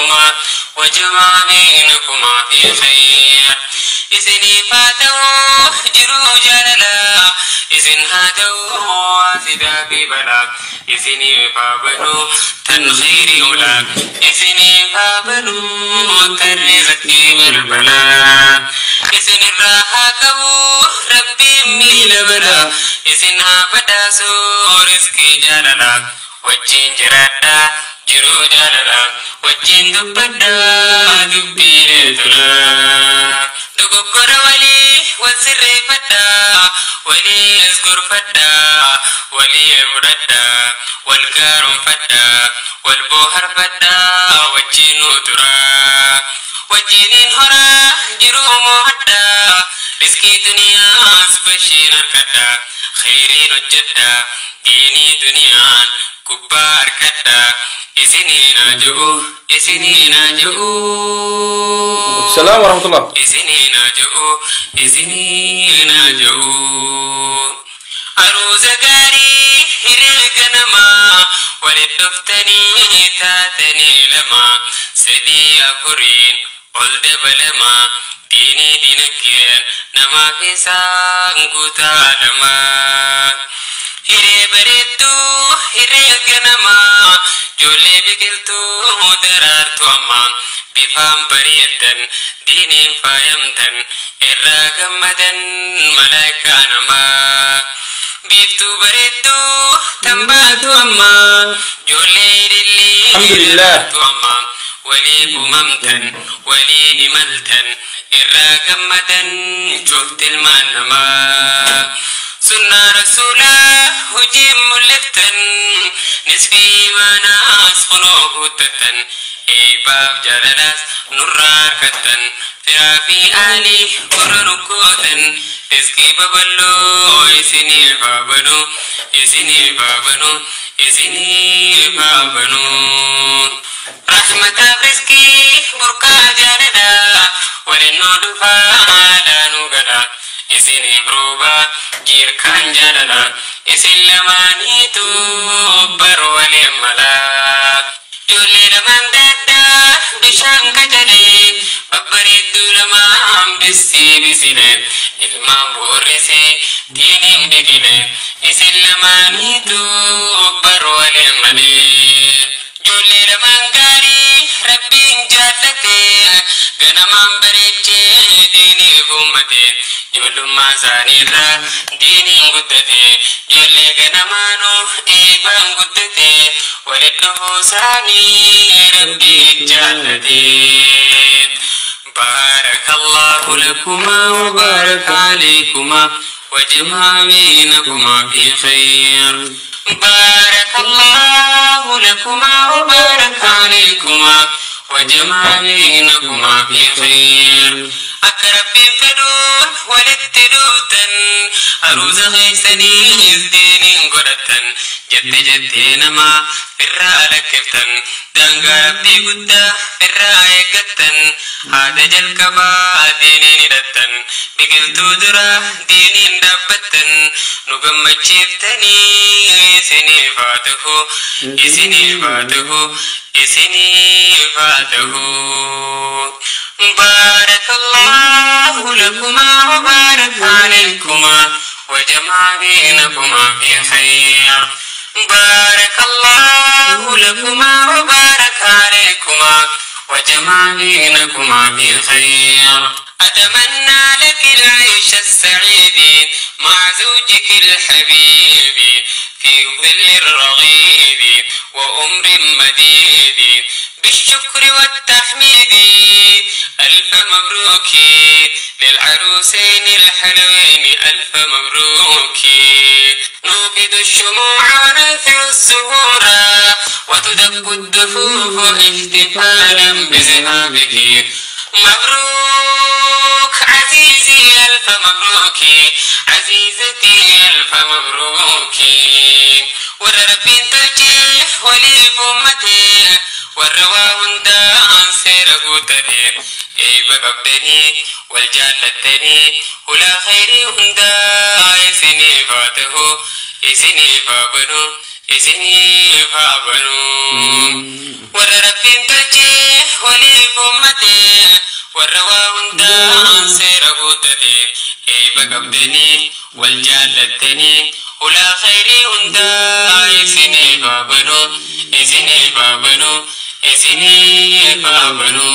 عليكما وجمع بينكما في خير. إذن فاتوا جروا جللا إذن هادوا واسدا ببلا إذن فابنوا تنخير أولا إذن فابنوا ترزقي والبلا إذن الراحة كبو ربي ميل بلا إذن هابدا سورسكي جللا وجين جرادا jiruu jaalala wajjin dubbadhaa dubbiilee tola. Dogoggora walii wal sirreeffadhaa waliis gorfadhaa walii fudhadhaa wal gaaromfadhaa wal booharfadhaa wajjin uturaa. Wajjiniin horaa jiruu mo'adhaa riskii duniyaas bashiin harkadhaa khayriin hojjedhaa diinii duniyaan gubbaa harkadhaa. Isiniin ji'u isiniin ji'u. Salaam warahmatullah. Isiniin ji'u isiniin ji'u. Aruuza gaarii hiree ganamaa walitti dhuftanii taatanii lama sadii afuriin ol dabalamaa diinii dinagdeen namaaf isaan guutaa lamaa. Hiree bareedduu hiree ganamaa ijoollee biqiltuu daraartu ammaa bifaan bareeddan diiniin faayamtan irraa gammadan malaayikaa namaa. Biiftuu bareedduu tambaatu ammaa ijoollee ilillii Alhamdulillah. daraartu ammaa waliif uumamtan waliin imaltan irraa gammadan cufti ilmaan namaa. Sunnaa rasuulaa hojiin mul'iftan nisfii imaanaas kunoo guuttattan eebbaaf jaalalaas nurraa harkattan firaa fi aalii warra rukkootan riskii babal'oo isiniif haa banu isiniif haa banu isiniif haa banu. Rahmataaf riskii burqaa jaalalaa waliin nuu dhufaa daanuu galaa. Isiniif rooba jiirkaan jaalala isin lamaaniitu bar waliin malaa. Ijoollee lamaan gaddaa bishaan qacalee babbareedduu lamaan bissii bisilee ilmaan boorrisee diiniin biqilee isin lamaaniitu bar waliin malee. Ijoollee lamaan gaarii rabbiin jaallate ganamaan bareechee diiniif uummate ijoollummaa isaaniirraa diiniin guddate ijoollee ganamaanuu eebaan guddate walitti dhufuu isaanii rabbiin jaallate. بارك الله لكما وبارك عليكما وجمع بينكما في خير. بارك الله لكما وبارك عليكما وجمع بينكما في خير. أكرم فدون ولتدوتن أروز غيسني دين قرتن جت جت نما فرا لكفتن دانغا ربي قدا فرا يقتن هذا جلكبا دينين دتن بقلتو درا دينين دابتن نقم تشيفتني إسني فاته إسني فاته إسني فاته. بارك الله لكما وبارك عليكما وجمع بينكما في خير. بارك الله لكما وبارك عليكما وجمع بينكما في خير. أتمنى لك العيش السعيد مع زوجك الحبيب في ظل الرغيد وأمر مديد بالشكر والتحميد. ألف مبروك للعروسين الحلوين ألف مبروك. نوقد الشموع وننثر الزهور وتدق الدفوف احتفالا بذهابك. مبروك عزيزي ألف مبروك عزيزتي ألف مبروك. وربي ترجح ولي أمتي والروا دان سير قوتني إيبا قبدني والجالتني ولا خير هندا إسني فاته إسني فابنو إسني فابنو. وربي ترجح Waliif uummatee warra waa hundaan seera guuttate eebba qabdanii wal jaallattanii ulaa khayrii hundaa isiniif haa banu, isiniif haa banu, isiniif haa banu.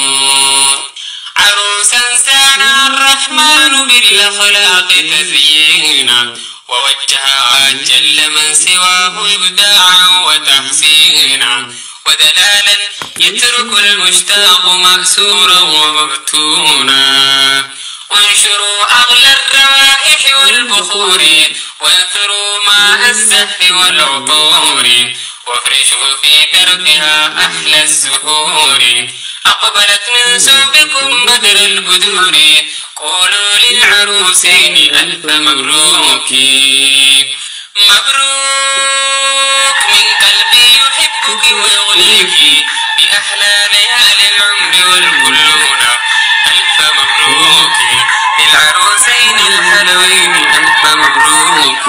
عروسا زان الرحمن بالأخلاق تزيينا ووجهها جل من سواه إبداعا وتحسينا ودلالا يترك المشتاق مأسورا ومفتونا. وانشروا أغلى الروائح والبخور وانثروا ماء الزهر والعطور وافرشوا في دربها أحلى الزهور. أقبلت من سوقكم بدر البدور، قولوا للعروسين ألف مبروك. مبروك من قلبي يحبك ويغليك بأحلى ليالي العمر والكلون. ألف مبروك للعروسين الحلوين، ألف مبروك.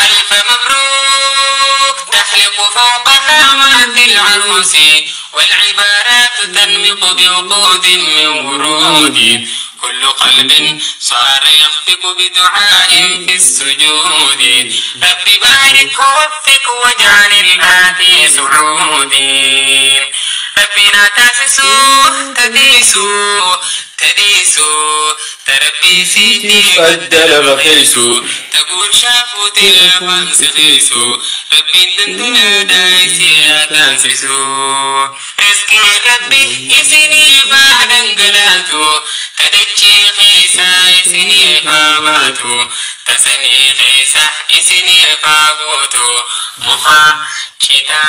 ألف مبروك تحلق فوق هامات العروس والعبارات تنمق بعقود من ورود. كل قلب صار يخفق بدعاء في السجود. رب بارك ووفق واجعل الآتي سعودي. ربنا تاسسو تديسو تديسو تربي سيتي بدل بخيسو تقول شافو تلفان سخيسو ربي دندنا دايسي تنسسو رزقي ربي إسني فادنقلاتو تدجي خيسا إسني فاباتو تسني خيسا إسني فابوتو مخا شتا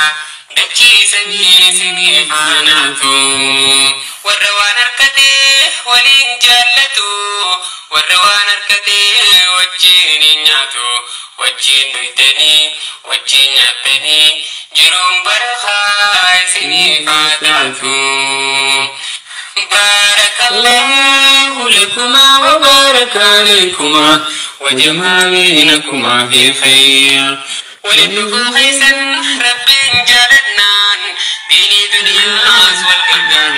دجي سمي إسني فاناتو والروان أركتي ولين جالتو والروان أركتي وجين نياتو وجين دويتني وجين نياتني جروم برخا إسني فاتاتو. بارك الله لكما وبارك عليكما وجمع بينكما في خير. ولدكم خيسا رب جالتنان ديني دنيا والقرآن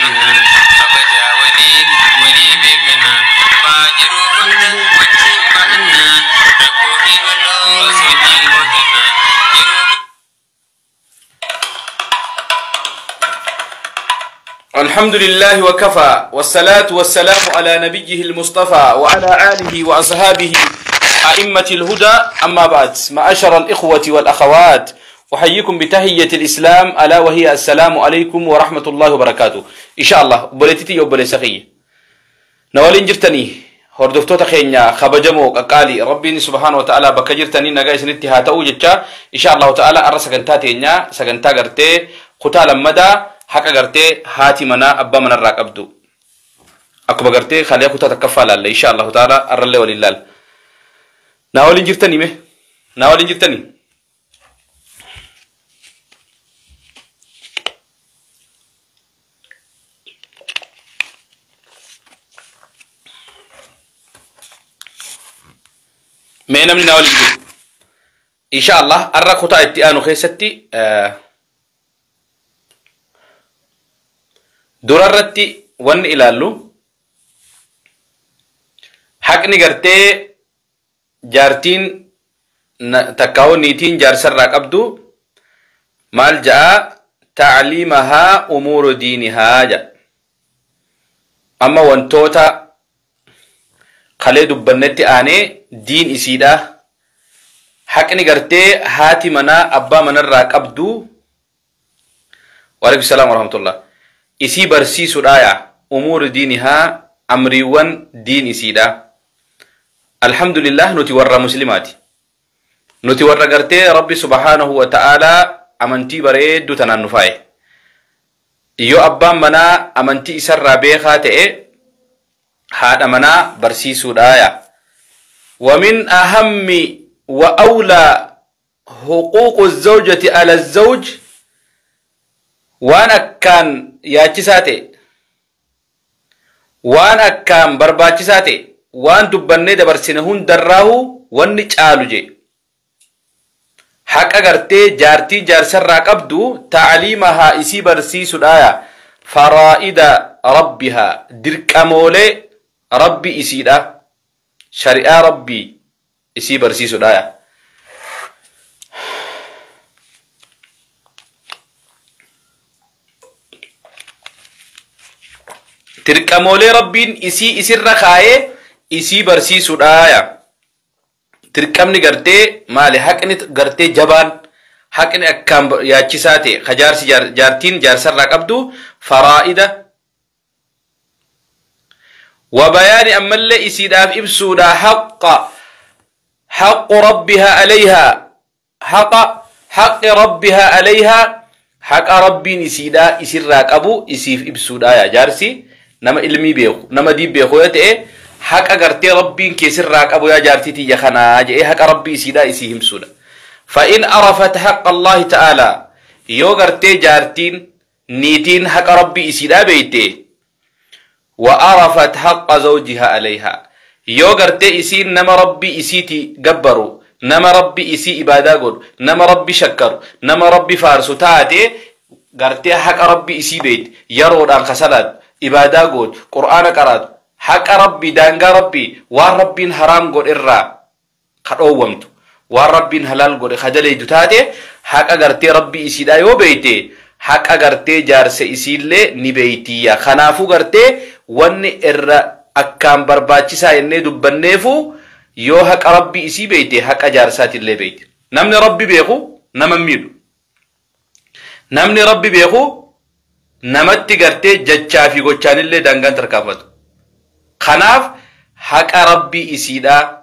أبدا ولي ولي بكنا باجرون وجين بأنا ركوبي واللوس وجين بوتنا. الحمد لله وكفى، والصلاة والسلام على نبيه المصطفى وعلى آله وأصحابه أئمة الهدى. أما بعد، معاشر الإخوة والأخوات، أحييكم بتحية الإسلام، ألا وهي السلام عليكم ورحمة الله وبركاته. إن شاء الله بولتتي وبولسخي نوالين جرتني هردفتوتا خينيا خبجمو قالي ربي سبحانه وتعالى بكجرتني نغاي سنتي هاتو جتا. إن شاء الله تعالى أرى سكنتا تينيا سكنتا غرتي قتال مدى حق غرتي هاتي منا أبا من الراك أبدو أكو غرتي خليها كتا تكفى إن شاء الله تعالى أرى ولله. ناولين جرتني مه ناولين جرتني mee namni naawaliin jiru insha Allah arra kutaa itti aanu keessatti durarratti wanni ilaallu haqni gartee jaartiin takkaa'oo niitiin jaarsarraa qabdu maal ja'a tacliimahaa umuuru diinihaa ja'a. Amma wantoota kalee dubbannetti aanee diin isiidha. Haqni gartee haati manaa abbaa manarraa qabdu waalaikum salaam warahmatullah isii barsiisuudha yaa umuuru diinihaa amriiwwan diin isiidha. Alhamdulillah nuti warra muslimaati. Nuti warra gartee rabbi subhaanahu wa ta'aalaa amantii bareedduu tanaan nu faaye. Yoo abbaan manaa amantii isarraa beekaa ta'e haadha manaa barsiisuudha yaa. ومن أهم وأولى حقوق الزوجة على الزوج وأنا كان ياچساتي وأنا كان برباچساتي وأن دبني دبرسنه هندراه وأن چالو جي حق اگرتي جارتي جارسر قبدو تعليمها اسي برسي سدايا Faraa'ida rabbihaa, dirqamoolee rabbi isiidha, shari'aa rabbii isii barsiisuudha. Dirqamoolee rabbiin isii isirra kaayee isii barsiisuudha. Dirqamni gartee maali? Haqni gartee jabaan, haqni akkaan yaachisaa ta'e ka jaarsi jaartiin jaarsarraa qabdu faraa'ida wa bayaani, ammallee isiidhaaf ibsuudha, haqa haqqu rabbihaa alayhaa, haqa haqqi rabbihaa alayhaa, haqa rabbiin isiidhaa isirraa qabu isiif ibsuudha. Yaa jaarsi nama ilmii beeku, nama diin beeku yoo ta'e, haqa gartee rabbiin keessirraa qabu yaa jaartii tiyya kanaa jedhee haqa rabbii isiidhaa isii himsuudha. فإن عرفت حق الله تعالى، yoo gartee jaartiin niitiin haqa rabbii isiidhaa beeyte، وعرفت حق زوجها عليها، yoo gartee isiin nama rabbii isiiti gabbaru, nama rabbi isii ibaadaa godhu, nama rabbi shakkaru, nama rabbi faarsu taate, gartee haqa rabbi isii beeyte, yeroodhaan kasalaatu, ibaadaa gootu, qur'aana qaraatu, haqa rabbii, daangaa rabbii, waan rabbiin haraam godhe irraa ka dhoowwamtu, waan rabbiin halaal godhe ka daleeydu taate, haqa gartee rabbii isiidhaa yoo beeyte, haqa gartee jaarsa isiillee ni beeytiyya. Kanaafuu gartee wanni irra akkaan barbaachisaa jennee dubbanneefu, yoo haqa rabbii isii beeyte, haqa jaarsaatillee beeyte. Namni rabbi beeku nama miidhu. Namni rabbi beeku namatti gartee jechaa fi gochaanillee daangaan tarkaanfatu. Kanaaf haqa rabbii isiidhaa,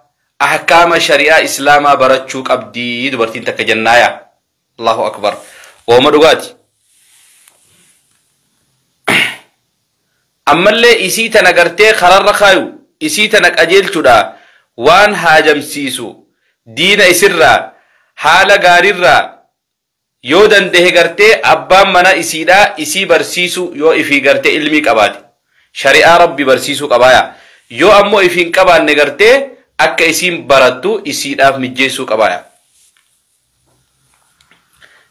ahkaama shari'aa islaamaa barachuu qabdii dubartiin takka jennaaya. Allahu akbar. Wooma dhugaati. Ammallee isii tana gartee kararra kaayu, isii tana qajeelchuudha, waan haajamsiisu diina isirraa haala gaariirraa yoo dandahe gartee abbaan mana isiidhaa isii barsiisu, yoo ifii gartee ilmii qabaate shari'aa rabbi barsiisuu qabaaya. Yoo ammoo ifiin qabaanne, gartee akka isiin barattu isiidhaaf mijjeessuu qabaaya.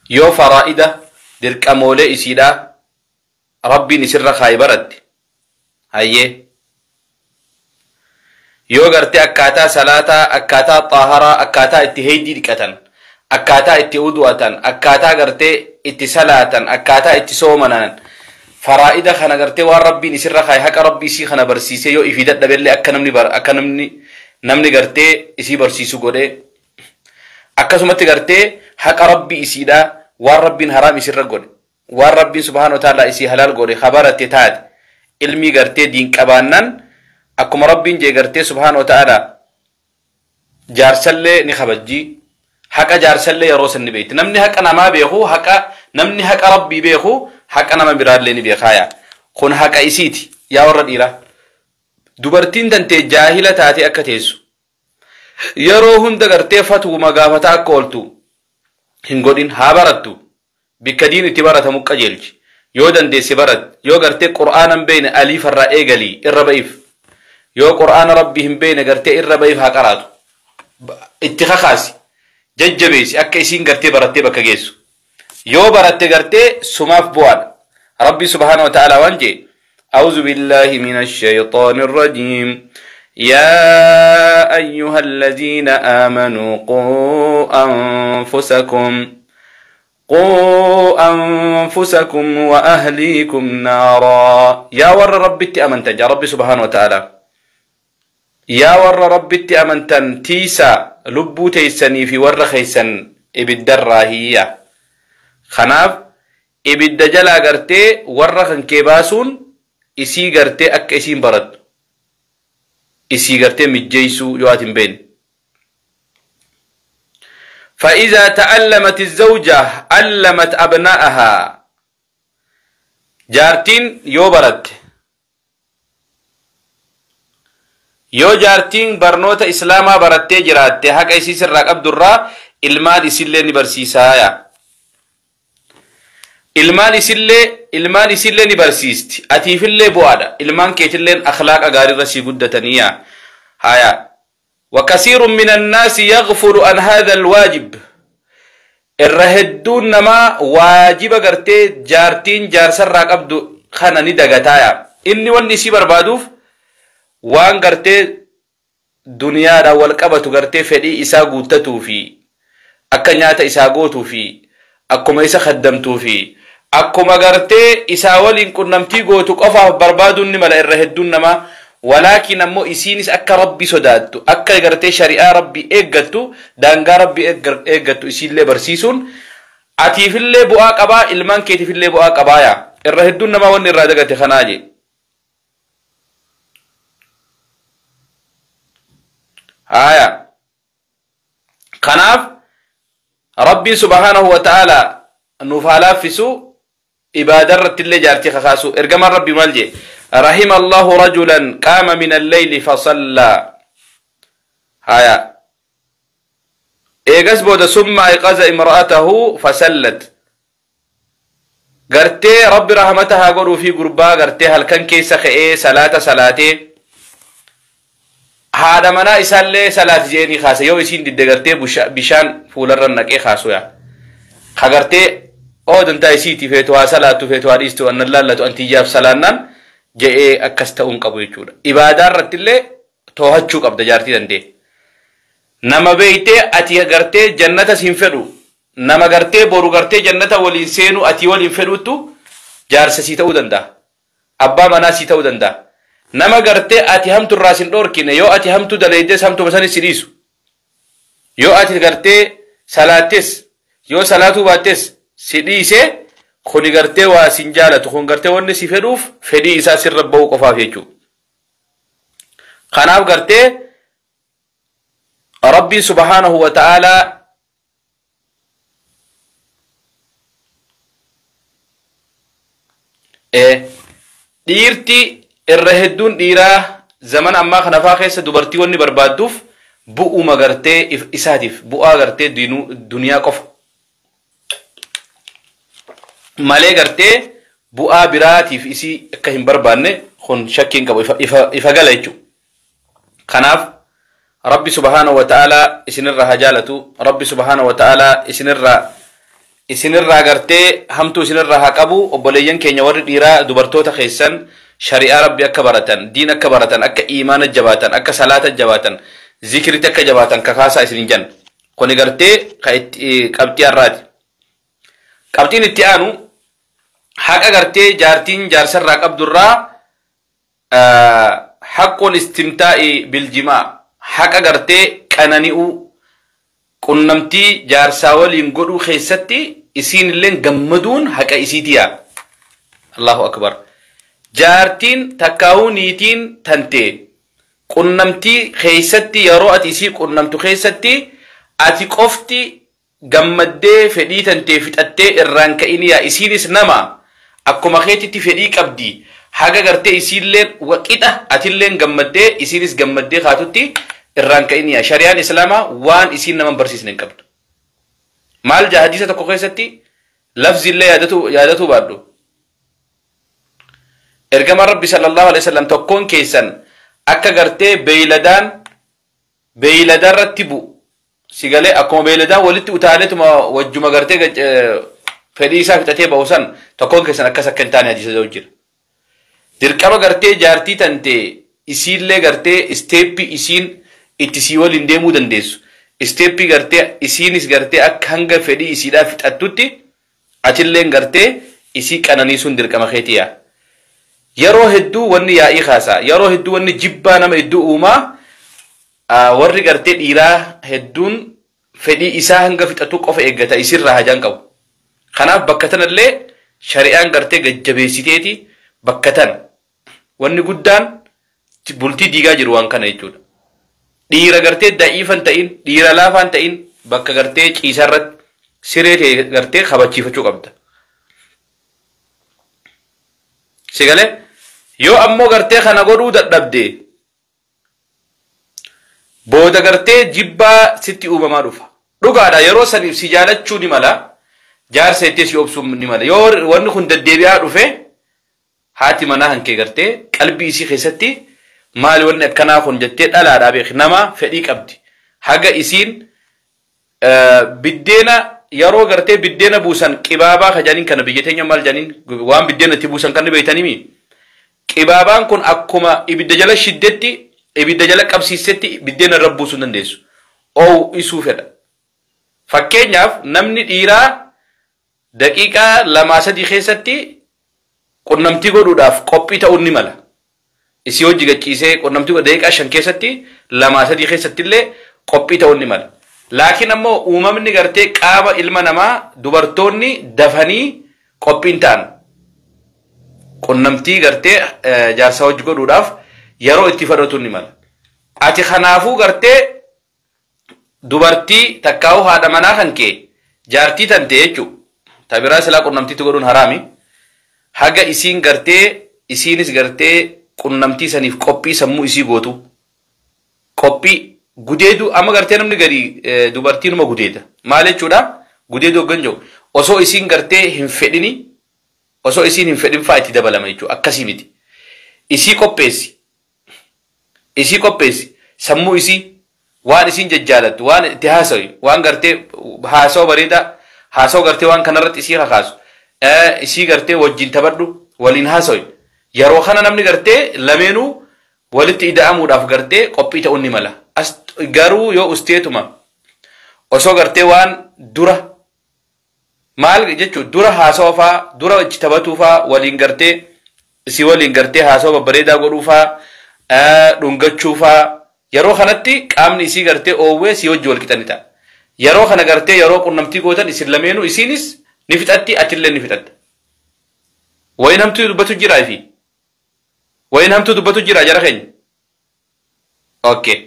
Yoo faraa'ida, dirqamoolee isiidhaa rabbiin isirra kaaye baratte, hayyee, yoo gartee akkaataa salaataa, akkaataa xaaharaa, akkaataa itti heeydii dhiqatan, akkaataa itti udu'atan, akkaataa gartee itti salaatan, akkaataa itti soomanan, faraa'ida kana gartee waan rabbiin isirra kaaye, haqa rabbii isii kana barsiisee, yoo ifii dadhabellee akka namni akka namni gartee isii barsiisu godhee, akkasumatti gartee haqa rabbii isiidhaa, waan rabbiin haraam isirra godhe, waan rabbiin subhaanahu wa ta'ala isii halaal godhe habaratte taate, ilmii gartee diin qabaannan, akkuma rabbiin jee gartee subhaanahu wa ta'ala jaarsallee ni kabajjii, haqa jaarsallee yeroo san ni beekti. Namni haqa namaa beeku, haqa namni haqa rabbii beeku, haqa nama biraallee ni beekaaya. Kun haqa isiiti. Yaa warra dhiiraa, dubartiin tantee jaahila taate akka teessu, yeroo hunda gartee fatuuma gaafataa akka ooltu hin godhin. Haa barattu, bikka diin itti baratamu qajeelchi. Yoo dandeesse barat. Yoo gartee qur'aana hin beekne, aliifarraa eegalii irra ba'iif. Yoo qur'aana rabbii hin beekne, gartee irra ba'iif, haa qaraatu. Itti kakaasi, jajjabeessi akka isiin gartee barattee bakka geessu. Yoo baratte gartee sumaaf bu'aadha. Rabbi subhaanahu wa ta'ala waan jee: أعوذ بالله من الشيطان الرجيم، يا أيها الذين آمنوا قوا أنفسكم، قوا أنفسكم وأهليكم نارا. Yaa warra rabbitti amantan, yaa rabbi subhaanahu wa ta'ala, yaa warra rabbitti amantan, tiisaa lubbuu teessanii fi warra keeysan ibiddarraa hiyya. Kanaaf ibidda jalaa gartee warra kan kee baasuun isii gartee akka isiin barattu isii gartee mijjeeysuu yoo ati hin beekne. فإذا تعلمت الزوجة علمت أبناءها. Jaartiin yoo baratte, yoo jaartiin barnoota islaamaa barattee jiraatte, haqa isii sirraa qabdurraa ilmaan isillee ni barsiisaaya. Ilmaan isillee ni barsiisti. Atiifillee bu'aadha, ilmaan keetilleen akhlaaqa gaariirra sii guddataniya. Haya, وكثير من الناس يغفل عن هذا الواجب. Irra hedduun namaa waajiba gartee jaartiin jaarsarraa qabdu kana ni dagataaya. Inni wanni isii barbaaduuf waan gartee duniyaadhaan wal qabatu gartee fedhii isaa guuttatuu fi akka nyaata isaa gootuu fi akkuma isa khaddamtuu fi akkuma gartee isaa waliin qunnamtii gootu qofaaf barbaaduun ni mala irra hedduun namaa. Walaakin ammoo isiinis akka rabbi sodaattu, akka gartee shari'aa rabbi eeggattu, daangaa rabbi eeggattu isiillee barsiisuun atiifillee bu'aa qabaa, ilmaan keetiifillee bu'aa qabaaya. Irra hedduun namaa wanni irraa dagate kanaa je. Haaya. Kanaaf Rabbiin subhaanahu wa ta'ala nuuf haa laaffisu, ibaadaa irrattillee jaartii kakaasu. Ergamaan Rabbi maal jee? رحم الله رجلا قام من الليل فصلى. هيا ايغس بود ثم ايقظ امرأته فسلت. غرتي رب رحمتها غرو في غربا غرتي هل كان كيس خئ صلاة صلاتي هذا منا اسال صلاة جيني خاصه يو اسين دي غرتي بشان فولر نقي خاصو يا خغرتي او دنتا اسيتي فيتوا صلاة فيتوا ديستو ان الله لا انت جاب صلانان je'ee akkas ta'uun qabu jechuudha. Ibaadaa irrattillee to'achuu qabda jaartii dandee. Nama beeytee ati gartee jannata siin fedhu, nama gartee boru gartee jannata waliin seenu ati waliin fedhuttu jaarsa sii ta'uu danda'a. Abbaa manaa sii ta'uu danda'a. Nama gartee ati hamtu irraa sin dhorkine, yoo ati hamtu daleeydees hamtuma sanis si dhiisu. Yoo ati gartee salaattes, yoo salaatuu baattes si dhiisee kuni gartee waa sin jaalatu, kun gartee wanni si fedhuuf fedhii isaa sirra ba'uu qofaaf jechuudha. Kanaaf gartee Rabbiin subhaanahu wa ta'aalaa dhiirti irra hedduun dhiiraa zaman ammaa kana faa keessa dubartii wanni barbaadduuf bu'uuma gartee isaatiif bu'aa gartee duniyaa qofa. Malee gartee bu'aa biraatiif isii akka hin barbaanne kun shakkiin qabu ifa gala jechuudha. Kanaaf Rabbi subhaanahu wa ta'aalaa isinirraa haa jaalatu. Rabbi subhaanahu wa ta'aalaa isinirraa gartee hamtuu isinirraa haa qabu. Obboleeyyan keenya warri dhiiraa dubartoota keessan shari'aa Rabbi akka baratan, diin akka baratan, akka iimaana jabaatan, akka salaata jabaatan, zikritti akka jabaatan kakaasaa isinin jenna. Kuni gartee qabxii har'aati. Qabxiin itti aanu haqa gartee jaartiin jaarsarraa qabdurraa haqqoon istimtaa'i biljimaa, haqa gartee qanani'uu qunnamtii jaarsaa waliin godhuu keessatti isiin illeen gammaduun haqa isiitiya. Allahu akbar. Jaartiin takkaa'uu niitiin tantee qunnamtii keessatti yeroo ati isii qunnamtu keessatti ati qofti gammaddee fedhii tantee fixattee irraan ka'iniyaa. Isiinis nama akkuma keetitti fedhii qabdi. Haga gartee isiilleen waqixa atilleen gammaddee isiinis gammaddee kaatutti irraan ka'iniyaa. Shari'aan Islaamaa waan isiin nama barsiisne hin qabdu. Maal jaa hadiisa tokko keessatti lafzillee yaadatuu baadhu. Ergamaan Rabbi sallallahu alaihi wasallam tokkoon keessan akka gartee beeyladaan irratti bu'u. Sigalee akkuma beeyladaan walitti utaaleetuma wajjuma gartee fedhii isaa fixatee ba'u san tokkoon keessan akkas akka hin taane hadiisa ta'u jira. Dirqama gartee jaartii tantee isiillee gartee isteeppii isiin itti sii waliin deemuu dandeessu. Isteeppii gartee isiinis gartee akka hanga fedhii isiidhaa fixattutti atilleen gartee isii qananiisuun dirqama keetiyaa. Yeroo hedduu wanni yaa'ii kaasaa, yeroo hedduu wanni jibbaa nama hedduu uumaa, warri gartee dhiiraa hedduun fedhii isaa hanga fixatu qofa eeggata isirraa hajaan qabu. Kanaaf bakka tanallee shari'aan gartee gajjabeessiteeti bakka tana. Wanni guddaan bultii diigaa jiru waan kana jechuudha. Dhiira gartee da'iifan ta'in, dhiira laafaan ta'in bakka gartee ciisarratti siree ta'e gartee kabachiifachuu qabda. Sigalee yoo ammoo gartee kana godhuu dadhabde booda gartee jibbaa sitti uumamaa dhufa. Dhugaadha yeroo saniif si jaalachuu ni mala, jaarsa itti si obsuu ni mala. Yoo wanni kun deddeebi'aa dhufe haati manaa hankee gartee qalbii isii keessatti maali wanni akkanaa kun jettee dhalaadhaa beeki. Nama fedhii qabdi. Haga isiin biddeena yeroo gartee biddeena buusan qibaabaa ka jedhaniin kana biyya teenya maal jedhaniin waan biddeena itti buusan kan beeytanimi. Qibaabaan kun akkuma ibidda jala shiddetti ibidda jala qabsiisetti biddeena irra buusuu dandeessu. Oo'isuu fedha. Fakkeenyaaf namni dhiiraa daqiiqaa 2-3 keessatti qunnamtii godhuudhaaf qophii ta'uun ni mala. Isii hojii gachiisee qunnamtii daqiiqaa 5 keessatti 2-3 keessatti illee qophii ta'uun ni mala. Laakiin ammoo uumamni gartee qaama ilma namaa dubartoonni dafanii qophiin ta'an qunnamtii gartee jaarsaa hojii godhuudhaaf yeroo itti fudhatu ni mala. Ati kanaafuu gartee dubartii takkaa'uu haadha manaa kan kee jaartii tan ta'e jechuudha. Tabiraa silaa qunnamtiitti godhuun haraami. Haga isiin gartee isiinis gartee qunnamtii saniif qophii sammuu isii gootu. Qophii gudeedu amma gartee namni gadi dubartiinuma gudeeda. Maal jechuudha? Gudeedu hoggan jiru. Osoo isiin gartee hin fedhini osoo isiin hin fedhin fa'aa itti dabalama jechuudha. Akkasii miti. Isii qopheessi. Isii qopheessi. Sammuu isii waan isiin jajjaalattu waan itti haasawi waan gartee haasawa bareedaa haasawa gartee waan kanarratti isii kakaasu isii gartee wajjin taphadhu waliin haasawi. Yeroo kana namni gartee lameenuu walitti ida'amuudhaaf gartee qophii ta'uun ni mala. As garuu yoo usteetuma osoo gartee waan dura maal jechuun dura haasawa fa'aa dura itti taphatuu fa'aa waliin gartee isii waliin gartee haasawa babbareedaa godhuu fa'aa dhungachuu fa'aa yeroo kanatti qaamni isii gartee oowwee si wajji wal qixani ta'a. Yeroo kana gartee yeroo qunnamtii gootan isin lameenuu isiinis ni fixatti atillee ni fixatta. Wayin hamtuu dubbatu jiraa fi wayin hamtuu dubbatu jiraa jara keenya. Okay.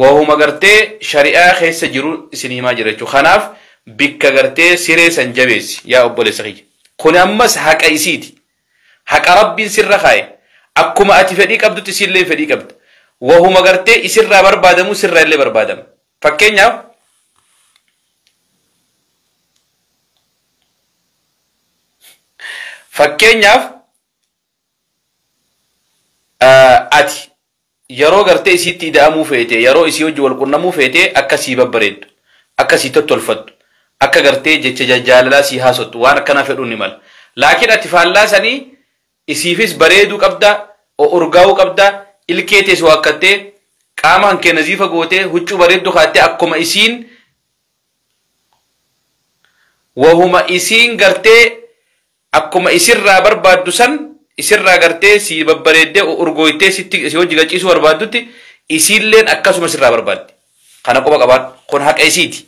Wahuma gartee shari'aa keessa jiru isin himaa jira jechuudha. Kanaaf bikka gartee siree san jabeessi yaa obboleessa kiyya. Kun ammas haqa isiiti. Haqa rabbiin sirra kaa'e. Akkuma ati fedhii qabdutti isiillee fedhii qabda. Wahuma gartee isirraa barbaadamu sirraa illee barbaadama. Fakkeenyaaf ati yeroo gartee isiitti ida'amuu feete yeroo isii hojii wal qunnamuu feete akka sii babbareeddu akka sii tottolfattu akka gartee jecha jaalalaa sii haasottu waan akkanaa fedhuun ni mala. Laakiin ati faallaa sanii isiifis bareeduu qabda, urgaa'uu qabda, ilkee teessu waakkattee qaama hankee naziifa gootee huccuu bareeddu kaattee akkuma isiin wahuma isiin gartee akkuma isirraa barbaaddu san isirraa gartee si babbareeddee urgooytee sitti si hojii gachiisuu barbaaddutti isiilleen akkasuma sirraa barbaaddi. Kana quba qabaadhu. Kun haqa isiiti.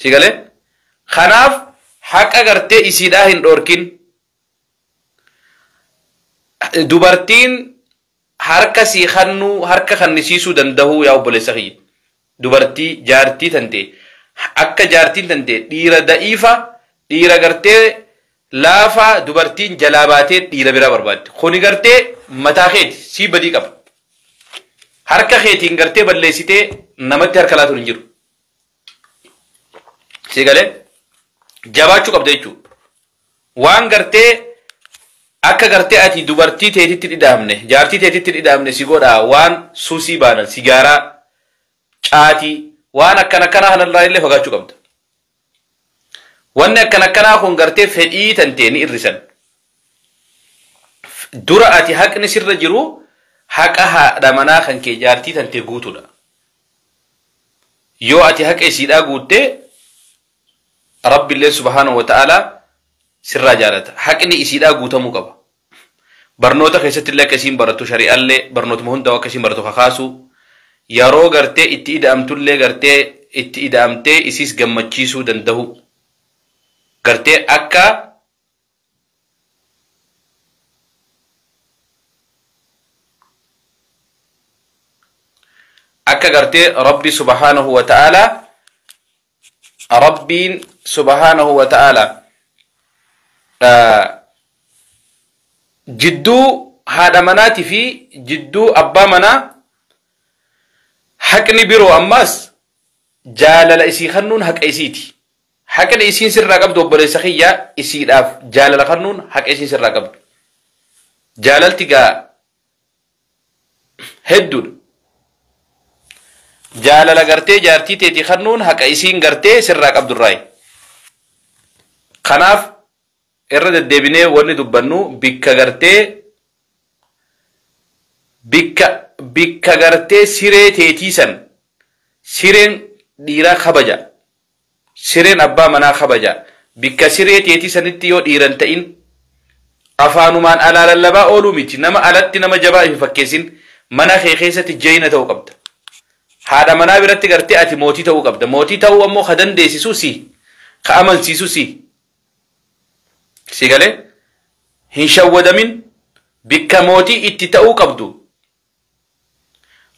Si galee? Kanaaf haqa gartee isiidhaa hin dhoorkin. Dubartiin harka sii kannuu harka kannisiisuu danda'uu yaa obboleessa kiyya. Dubartii jaartii tante akka jaartiin tante dhiira da'iifa dhiira gartee laafaa dubartiin jalaa baatee dhiira biraa barbaaddi. Kuni gartee mataa keeti sii badii qaba. Harka keetiin gartee balleessitee namatti harka laatuun hin jiru. Si galee jabaachuu qabda jechuudha. Waan gartee akka gartee ati dubartii teetitti dhidhaamne jaartii teetitti dhidhaamne si godhaa waan suusii baanan sigaaraa caatii waan akkana akkanaa kanarraa illee fagaachuu qabda. Wanni akkana akkanaa kun gartee fedhii tantee ni irrisan. Dura ati haqni sirra jiru haqa haadha manaa kan kee jaartii tantee guutuudha. Yoo ati haqa isiidhaa guuttee Rabbiillee subhaanahu wa ta'aalaa sirraa jaalata. Haqni isiidhaa guutamuu qaba. Barnoota keessatti illee akka isiin barattu shari'aallee barnootuma hundaa akka isiin baratu kakaasuu yeroo gartee itti ida'amtullee gartee itti ida'amtee isiis gammachiisuu danda'u. Gartee akka gartee Rabbi subhaanahu wa ta'aalaa Rabbiin subhaanahu wa ta'aalaa jidduu haadha manaatii fi jidduu abbaa manaa haqni biroo ammas jaalala isii kennuun haqa isiiti. Haqni isiin sirraa qabdu obboleessa kiyyaa isiidhaaf jaalala kennuun haqa isiin sirraa qabdu. Jaalalti gaa hedduudha. Jaalala gartee jaartii teetii kannuun haqa isiin gartee sirraa qabdurraayi. Kanaaf irra deddeebinee wanni dubbannu bikka gartee bikka gartee siree teetii san, sireen dhiiraa kabaja, sireen abbaa manaa kabaja. Bikka siree teetii sanitti yoo dhiiran ta'in afaanumaan alaa lallabaa ooluu miti, nama alatti nama jabaa ifi fakkeessin, mana kee keessatti jeeyina ta'uu qabda. Haadha manaa biratti gartee ati mootii ta'uu qabda. Mootii ta'uu ammoo ka dandeessisu si, ka amansiisu si. Si galee hin shawwadamin. Bikka mootii itti ta'uu qabdu,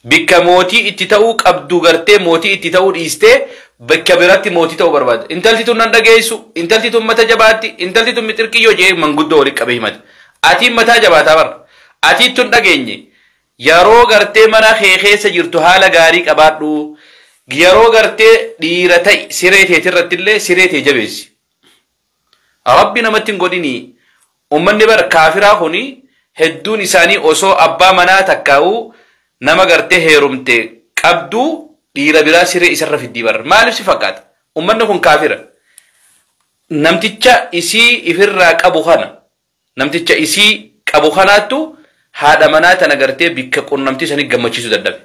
bikka mootii itti ta'uu qabdu gartee mootii itti ta'uu dhiistee bakka biratti mootii ta'uu barbaada. Intalti tun nan dhageessu, intalti tun mata jabaatti, intalti tun mixirqiyyoo jee manguddoo walitti qabee himata. Atiin mataa jabaataa bara. Atiin tun dhageenye. Yeroo gartee mana kee keessa jirtu haala gaarii qabaadhu. Yeroo gartee dhiira ta'i siree teetirratti illee siree tee jabeessi. Rabbi namatti hin godhini. Uummanni bara kaafiraa kuni hedduun isaanii osoo abbaa manaa takkaa'uu nama gartee heerumte qabdu dhiira biraa siree isarra fiddii bara. Maaliif si fakkaata? Uummanni kun kaafira. Namticha isii ifirraa qabu kana, namticha isii qabu kanaattu haadha manaa tana gartee bikka qunnamtii sanii gammachiisuu dadhabe.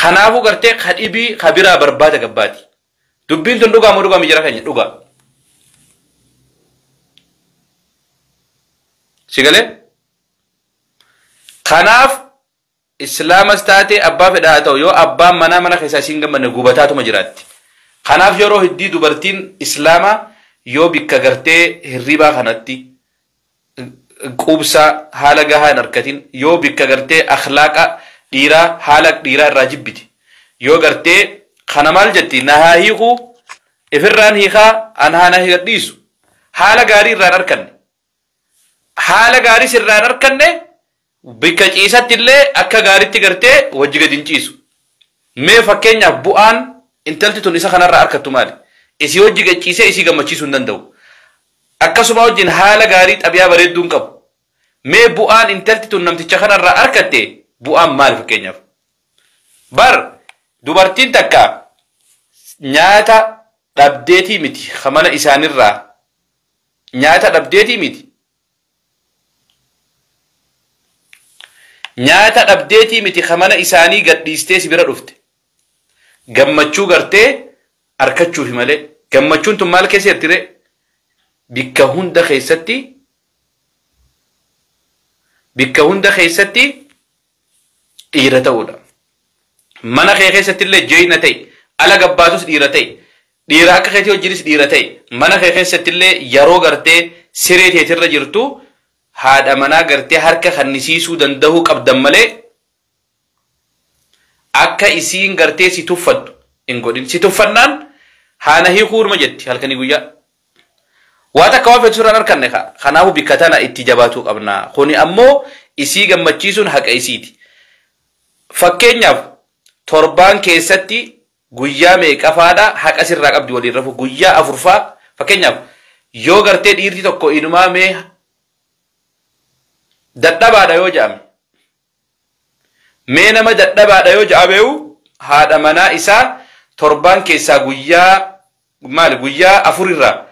Kanaafuu gartee kadhibii kabiraa barbaada gabbaati. Dubbiin tun dhugaa moo dhugaa mijira keenya dhugaa. Si galee? Kanaaf islaamas taate abbaa fedhaa haa ta'u, yoo abbaan manaa mana keessaa isiin gammanne gubataatuma jiraatti. Kanaaf yeroo hedduu dubartiin islaamaa yoo bikka gartee hirribaa kanatti quubsaa haala gahaa hin argatin, yoo bikka gartee akhlaaqa dhiiraa haala dhiiraa irraa jibbiti, yoo gartee kana maal jetti, na haa hiikuu, ifirraan hiikaa, an haa na gadhiisu, haala gaarii irraan arkanne, haala gaarii sirraan arkanne, bikka ciisatti illee akka gaariitti gartee wajji gadi hin ciisu. Mee fakkeenyaaf bu'aan intalti tun isa kanarraa argattu maali? Isii wajji gad ciisee isii gammachiisuu hin danda'u. Akkasuma wajjin haala gaarii xabiyaa bareedduu hin qabu. Mee bu'aan intalti tun namticha kanarraa argatte bu'aan maali fakkeenyaaf? Bar dubartiin takka nyaata dhabdeetii miti, mana isaanirraa nyaata dhabdeetii miti. Nyaata dhabdeetii miti mana isaanii gadhiistee si bira dhufte. Gammachuu gartee argachuufi malee. Gammachuun tun maal keessa jirti ree? Bikka hunda keessatti, bikka hunda keessatti dhiira ta'uudha. Mana kee keessatti illee jeeyina ta'i. Ala gabbaatus dhiira ta'i. Dhiira akka keetii wajjinis dhiira ta'i. Mana kee keessatti illee yeroo gartee siree teetirra jirtu haadha manaa gartee harka kannisiisuu danda'uu qabdan malee akka isiin gartee si tuffattu hin godhin. Si tuffannaan haana hiikuurma jetti halkanii guyyaa. Waa takka waan feetu sirraan arkanne kanaafuu bikka tana itti jabaatuu qabna. Kuni ammoo isii gammachiisuun haqa isiiti. Fakkeenyaaf torbaan keessatti guyyaa meeqafaadha haqa sirraa qabdi waliin rafu, guyyaa afurfaa. Fakkeenyaaf yoo gartee dhiirti tokko inumaa mee dadhabaadha yoo jedhame, mee nama dadhabaadha yoo jedhameewu, haadha manaa isaa torbaan keessaa guyyaa maali, guyyaa afurirraa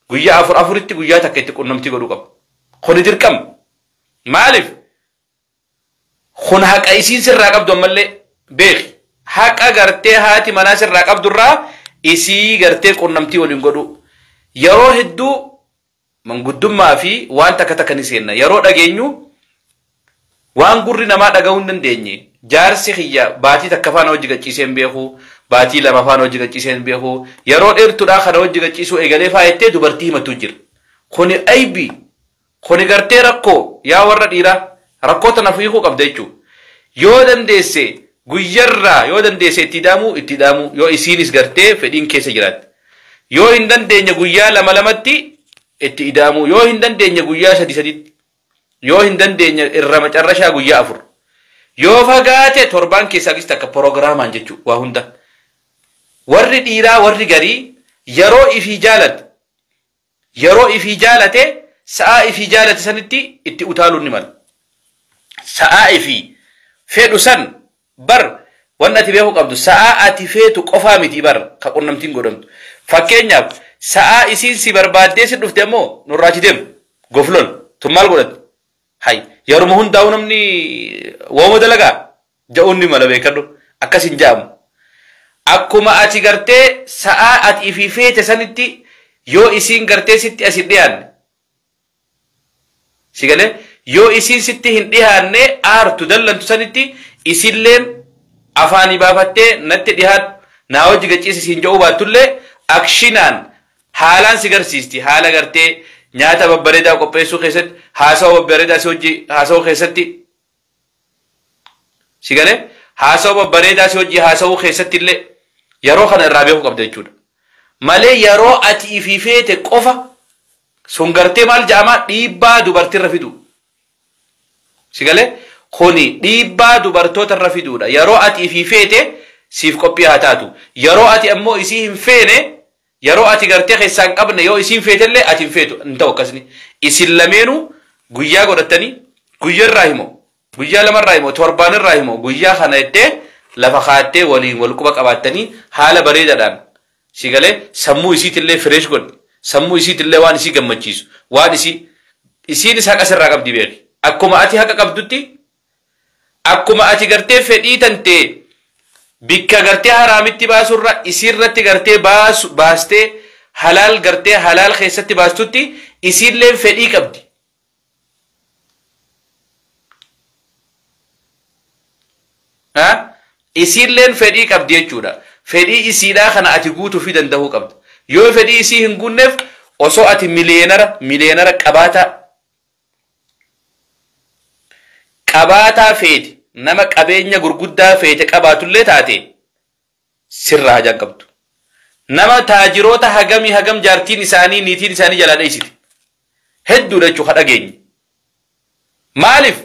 guyyaa afur afuritti guyyaa takka itti qunnamtii godhuu qaba. Kuni dirqama. Maaliif? Kun haqa isiin sirraa qabdu ammallee beeki. Haqa gartee haati manaa sirraa qabdurraa isii gartee qunnamtii waliin godhuu. Yeroo hedduu manguddummaa fi waan takka takka ni seenna. Yeroo dhageenyu waan gurri namaa dhaga'uu hin dandeenye. Jaarsi kiyya baatii takka faana hojii gachiisee hin beeku, baatii lama faana hojii gachiisee hin beeku. Yeroo dheertuudhaa kana hojii gachiisuu eegalee faayettee dubartii himatu jira. Kuni aybii, kuni gartee rakkoo, yaa warra dhiiraa rakkoo tana hiikuu qabda jechuudha. Yoo dandeesse guyyarraa, yoo dandeesse itti hidhamuu itti hidhamuu, yoo isiinis gartee fedhiin keessa jiraatte. Yoo hin dandeenye guyyaa lama lamatti itti hidhamuu, yoo hin dandeenye guyyaa sadi saditti, yoo hin dandeenye irra macarrashaa guyyaa afur. Yoo fagaate torbaan keessaa gis takka proogiraamaan jechuudha waa hunda. Warri dhiiraa warri garii yeroo ifii jaalate, yeroo ifii jaalate, sa'aa ifii jaalate sanitti itti utaaluun ni mala. Sa'aa ifii fedhu san bar Wanni ati beekuu qabdu sa'aa ati feetu qofaa miti bar ka qunnamtiin godhamtu. Fakkeenyaaf sa'aa isiin si barbaaddee si dhufte ammoo nurraa achi deemu goflol tun maal godhatti? Hay yeruma hundaa'u namni wooma dalagaa ja'uun ni mala beekadhu akkas hin ja'amu. Akkuma ati gartee sa'aa ati ifii feete sanitti yoo isiin gartee sitti as hin dhiyaanne si galee yoo isiin sitti hin dhiyaanne aartu dallantu sanitti isilleen afaanii baafattee natti dhiyaadhu naa hojii gachiisi siin ja'uu baattullee akshinaan haalaan si garsiisti haala gartee nyaata babbareedaa qopheessuu keessatti haasawa babbareedaa si hojii haasawuu keessatti si galee haasawa babbareedaa si hojii haasawuu keessatti illee yeroo kana irraa beekuu qabda jechuudha. Malee yeroo ati ifii feete qofa sun gartee maal jedhamaa dhiibbaa dubartiirra fidu. Si galee kuni dhiibbaa dubartootarra fiduudha. Yeroo ati ifii feete siif qophii haa taatu. Yeroo ati ammoo isii hin feene yeroo ati gartee keessaa hin qabne yoo isiin feetellee ati hin feetu hin ta'u akkasni. Isin lameenuu guyyaa godhatanii guyyaarraa himoo guyyaa lamarraa himoo torbaanirraa himoo guyyaa kana jettee lafa kaattee waliin wal quba qabaattanii haala bareedaadhaan si galee sammuu isiitillee fireesh godhi sammuu isiitillee waan isii gammachiisu waan isii isiinis haqa sirraa qabdi beeki akkuma ati haqa qabdutti akkuma ati gartee fedhii tantee bikka gartee haraamitti baasurra isiirratti gartee baasu baastee halaal gartee halaal keessatti baastutti isiilleen fedhii qabdi. Isiilleen fedhii qabdi jechuudha. Fedhii isiidhaa kana ati guutuu fi danda'uu qabda. Yoo fedhii isii hin guunneef osoo ati miliyeenara qabaataa feete nama qabeenya gurguddaa feete qabaatullee taate sirraa hajaan qabdu. Nama taajiroota hagamii hagam jaartiin isaanii niitiin isaanii jalaa dheessite. Hedduudha jechuudha dhageenye. Maaliif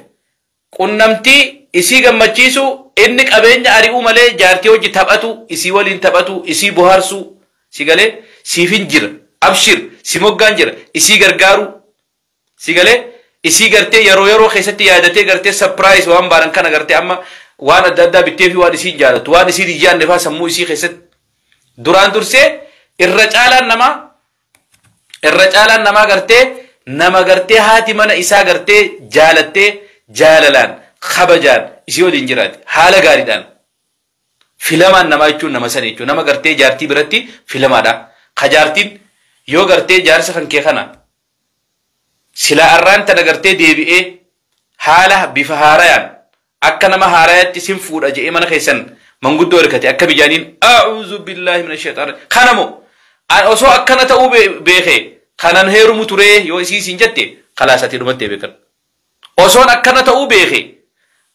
qunnamtii isii gammachiisu inni qabeenya ari'uu malee jaartii hojii taphatu isii waliin taphatu isii bohaarsuu si galee siifin jira abshir si moggaan jira isii gargaaru si galee isii gartee yeroo yeroo keessatti yaadatee gartee sapiraayis waan baaran kana gartee amma waan adda addaa bittee fi waan isiin jaalatu waan isiin hin yaadne faa sammuu isii keessatti duraan dursee irra caalaan namaa gartee nama gartee haati mana isaa gartee jaalattee jaalalaan kabajaan isii waliin jiraate haala gaariidhaan filamaan namaa jechuun nama sana jechuun nama gartee jaartii biratti filamaadha. Ka jaartiin yoo gartee jaarsa kan kee kana silaa arraan tana gartee deebi'ee haala bifa haarayaan akka nama haarayaatti sin fuudha je'ee mana keessan manguddoo hirkate akka bijaaniin a'uuzu billaahi mina shayxaan kanamo osoo akkana ta'uu beekee kanan heerumu turee yoo isii siin jette khalaas ati dhumattee beekan. Osoon akkana ta'uu beekee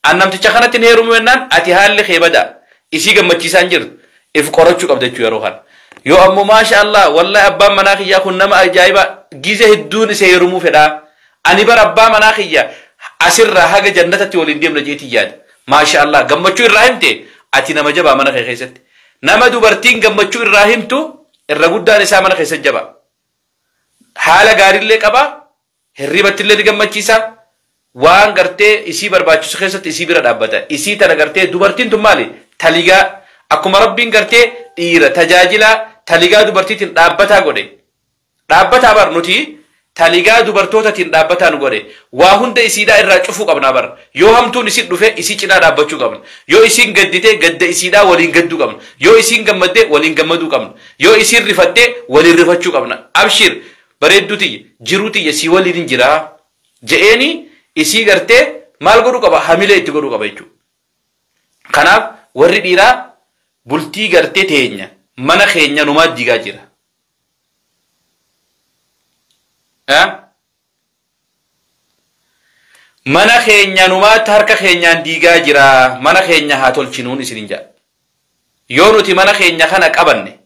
an namticha kanatti hin heerumu jennaan ati haalli kee badaa isii gammachiisaan jirtu if qorachuu qabda jechuu yeroo kana. Yoo ammoo maasha Allah wallahi abbaan manaa kiyyaa kun nama ajaa'ibaa gize hedduun isa heerumuu fedhaa. Ani bara abbaa manaa kiyya asirraa haga jannatatti waliin deemna jeetii yaada. Maasha Allah gammachuu irraa himte ati nama jabaa mana kee keessatti. Nama dubartiin gammachuu irraa himtu irra guddaan isaa mana keessatti jabaa. Haala gaariillee qabaa hirribattillee ni gammachiisa. Waan gartee isii barbaachisu keessatti isii bira dhaabbata. Isii tana gartee dubartiin tun maali? Taligaa akkuma rabbiin gartee dhiira tajaajilaa taligaa dubartiitiin dhaabbataa godhe. Dhaabbataa bar nuti taligaa dubartootaatiin dhaabbataa nu godhe. Waa hunda isiidhaa irraa cufuu qabna bar. Yoo hamtuun isin dhufe isii cinaa dhaabbachuu qabna. Yoo isiin gaddite gadda isiidhaa waliin gadduu qabna. Yoo isiin gammadde waliin gammaduu qabna. Yoo isiin rifatte waliin rifachuu qabna. Abshir bareedduu tiyya jiruu tiyya si waliin hin jiraa je'eeni isii gartee maal godhuu qaba hamilee itti godhuu qaba jechuudha. Kanaaf warri dhiiraa bultii gartee teenya mana keenya numaa diigaa jira. Mana keenya numaatti harka keenyaan diigaa jira. Mana keenya haa tolchinuun isinin jedha. Yoo nuti mana keenya kana qabanne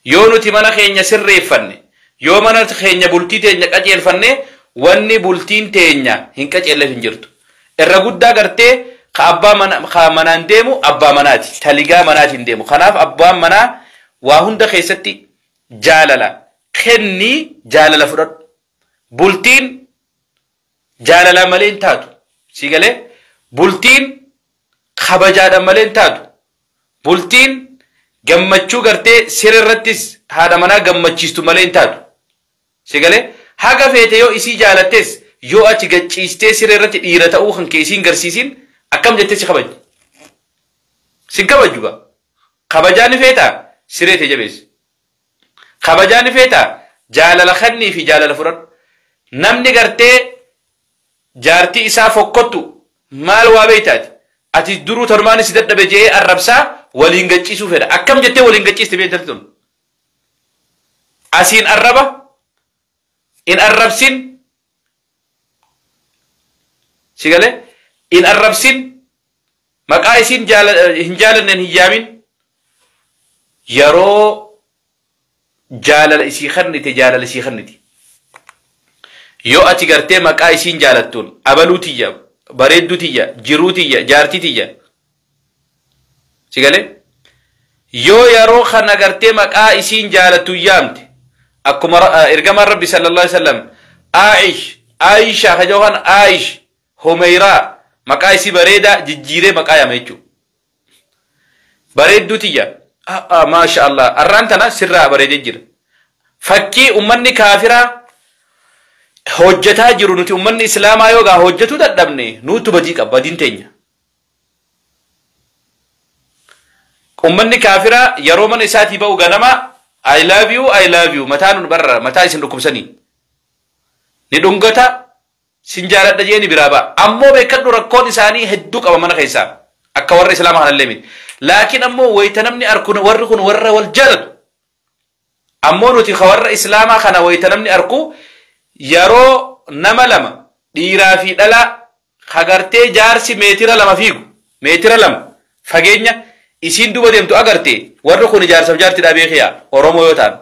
yoo nuti mana keenya sirreeffanne yoo mana keenya bultii teenya qajeelfanne wanni bultiin teenya hin qajeelleef hin jirtu. Irra guddaa gartee ka abbaa mana ka manaan deemu abbaa manaati. Taligaa manaatiin deemu. Kanaaf abbaan manaa waa hunda keessatti jaalala kennii jaalala fudhadhu. Bultiin jaalala malee hin taatu. Si galee Bultiin kabajaadhaan malee hin taatu. Bultiin gammachuu gartee siree irrattis haadha manaa gammachiistu malee hin taatu. Si galee haga feete yoo isii jaalattes yoo achi gachiistee siree irratti dhiira ta'uu kan kee isiin garsiisin akkam jettee si kabajji? Sin kabajju gaa. Kabajaa ni feetaa siree tee jabeessi. Kabajaa ni feetaa jaalala kennii fi jaalala fudhadhu. Namni gartee jaartii isaa fokkottu maal waa beektaati? Ati duruu tormaan si dadhabe je'ee arrabsaa waliin gachiisuu fedha. Akkam jettee waliin gachiiste beektalti tun? Asiin arraba in arrabsin si galee in arrabsin maqaa isiin hin jaalanneen hin yaamin yeroo jaalala isii kennite jaalala isii kenniti. Yoo ati gartee maqaa isiin jaalattuun abaluu tiyya, bareedduu tiyya, jiruu tiyya, jaartii tiyya. Si galee? Yoo yeroo kana gartee maqaa isiin jaalattu yaamte akkuma ergamaan Rabbi sallallahu alaihi wasallam Aish, Aisha ka yookaan Aish, Humeyraa maqaa isii bareedaa jijjiiree maqaa yaama jechuudha. Bareedduu tiyya. Maasha Allah. Arraan tana sirraa bareedee jira. Fakkii ummanni kaafiraa hojjetaa jiru nuti ummanni islaamaa yoo gaa hojjetuu dadhabne nuutu badii qaba badiin teenya. Ummanni kaafiraa yeroo mana isaatii ba'u ganama I love you, I love you mataa nun barra mataa isin dhukkubsanii. Ni dhungata sin jaaladha jee ni biraa ba'a. Ammoo beekadhu rakkoon isaanii hedduu qaba mana keessaa. Akka warra islaamaa kanallee miti. Laakiin ammoo wayita namni arku warri kun warra wal jaalatu. Ammoo nuti warra islaamaa kana wayita namni arku yeroo nama lama dhiiraa fi dhalaa hagartee jaarsi meetira 2 fiigu meetira 2 fageenya isiin duuba deemtu agartee warri kun jaarsaaf jaartiidhaa beekiyaa Oromoo yoo ta'an.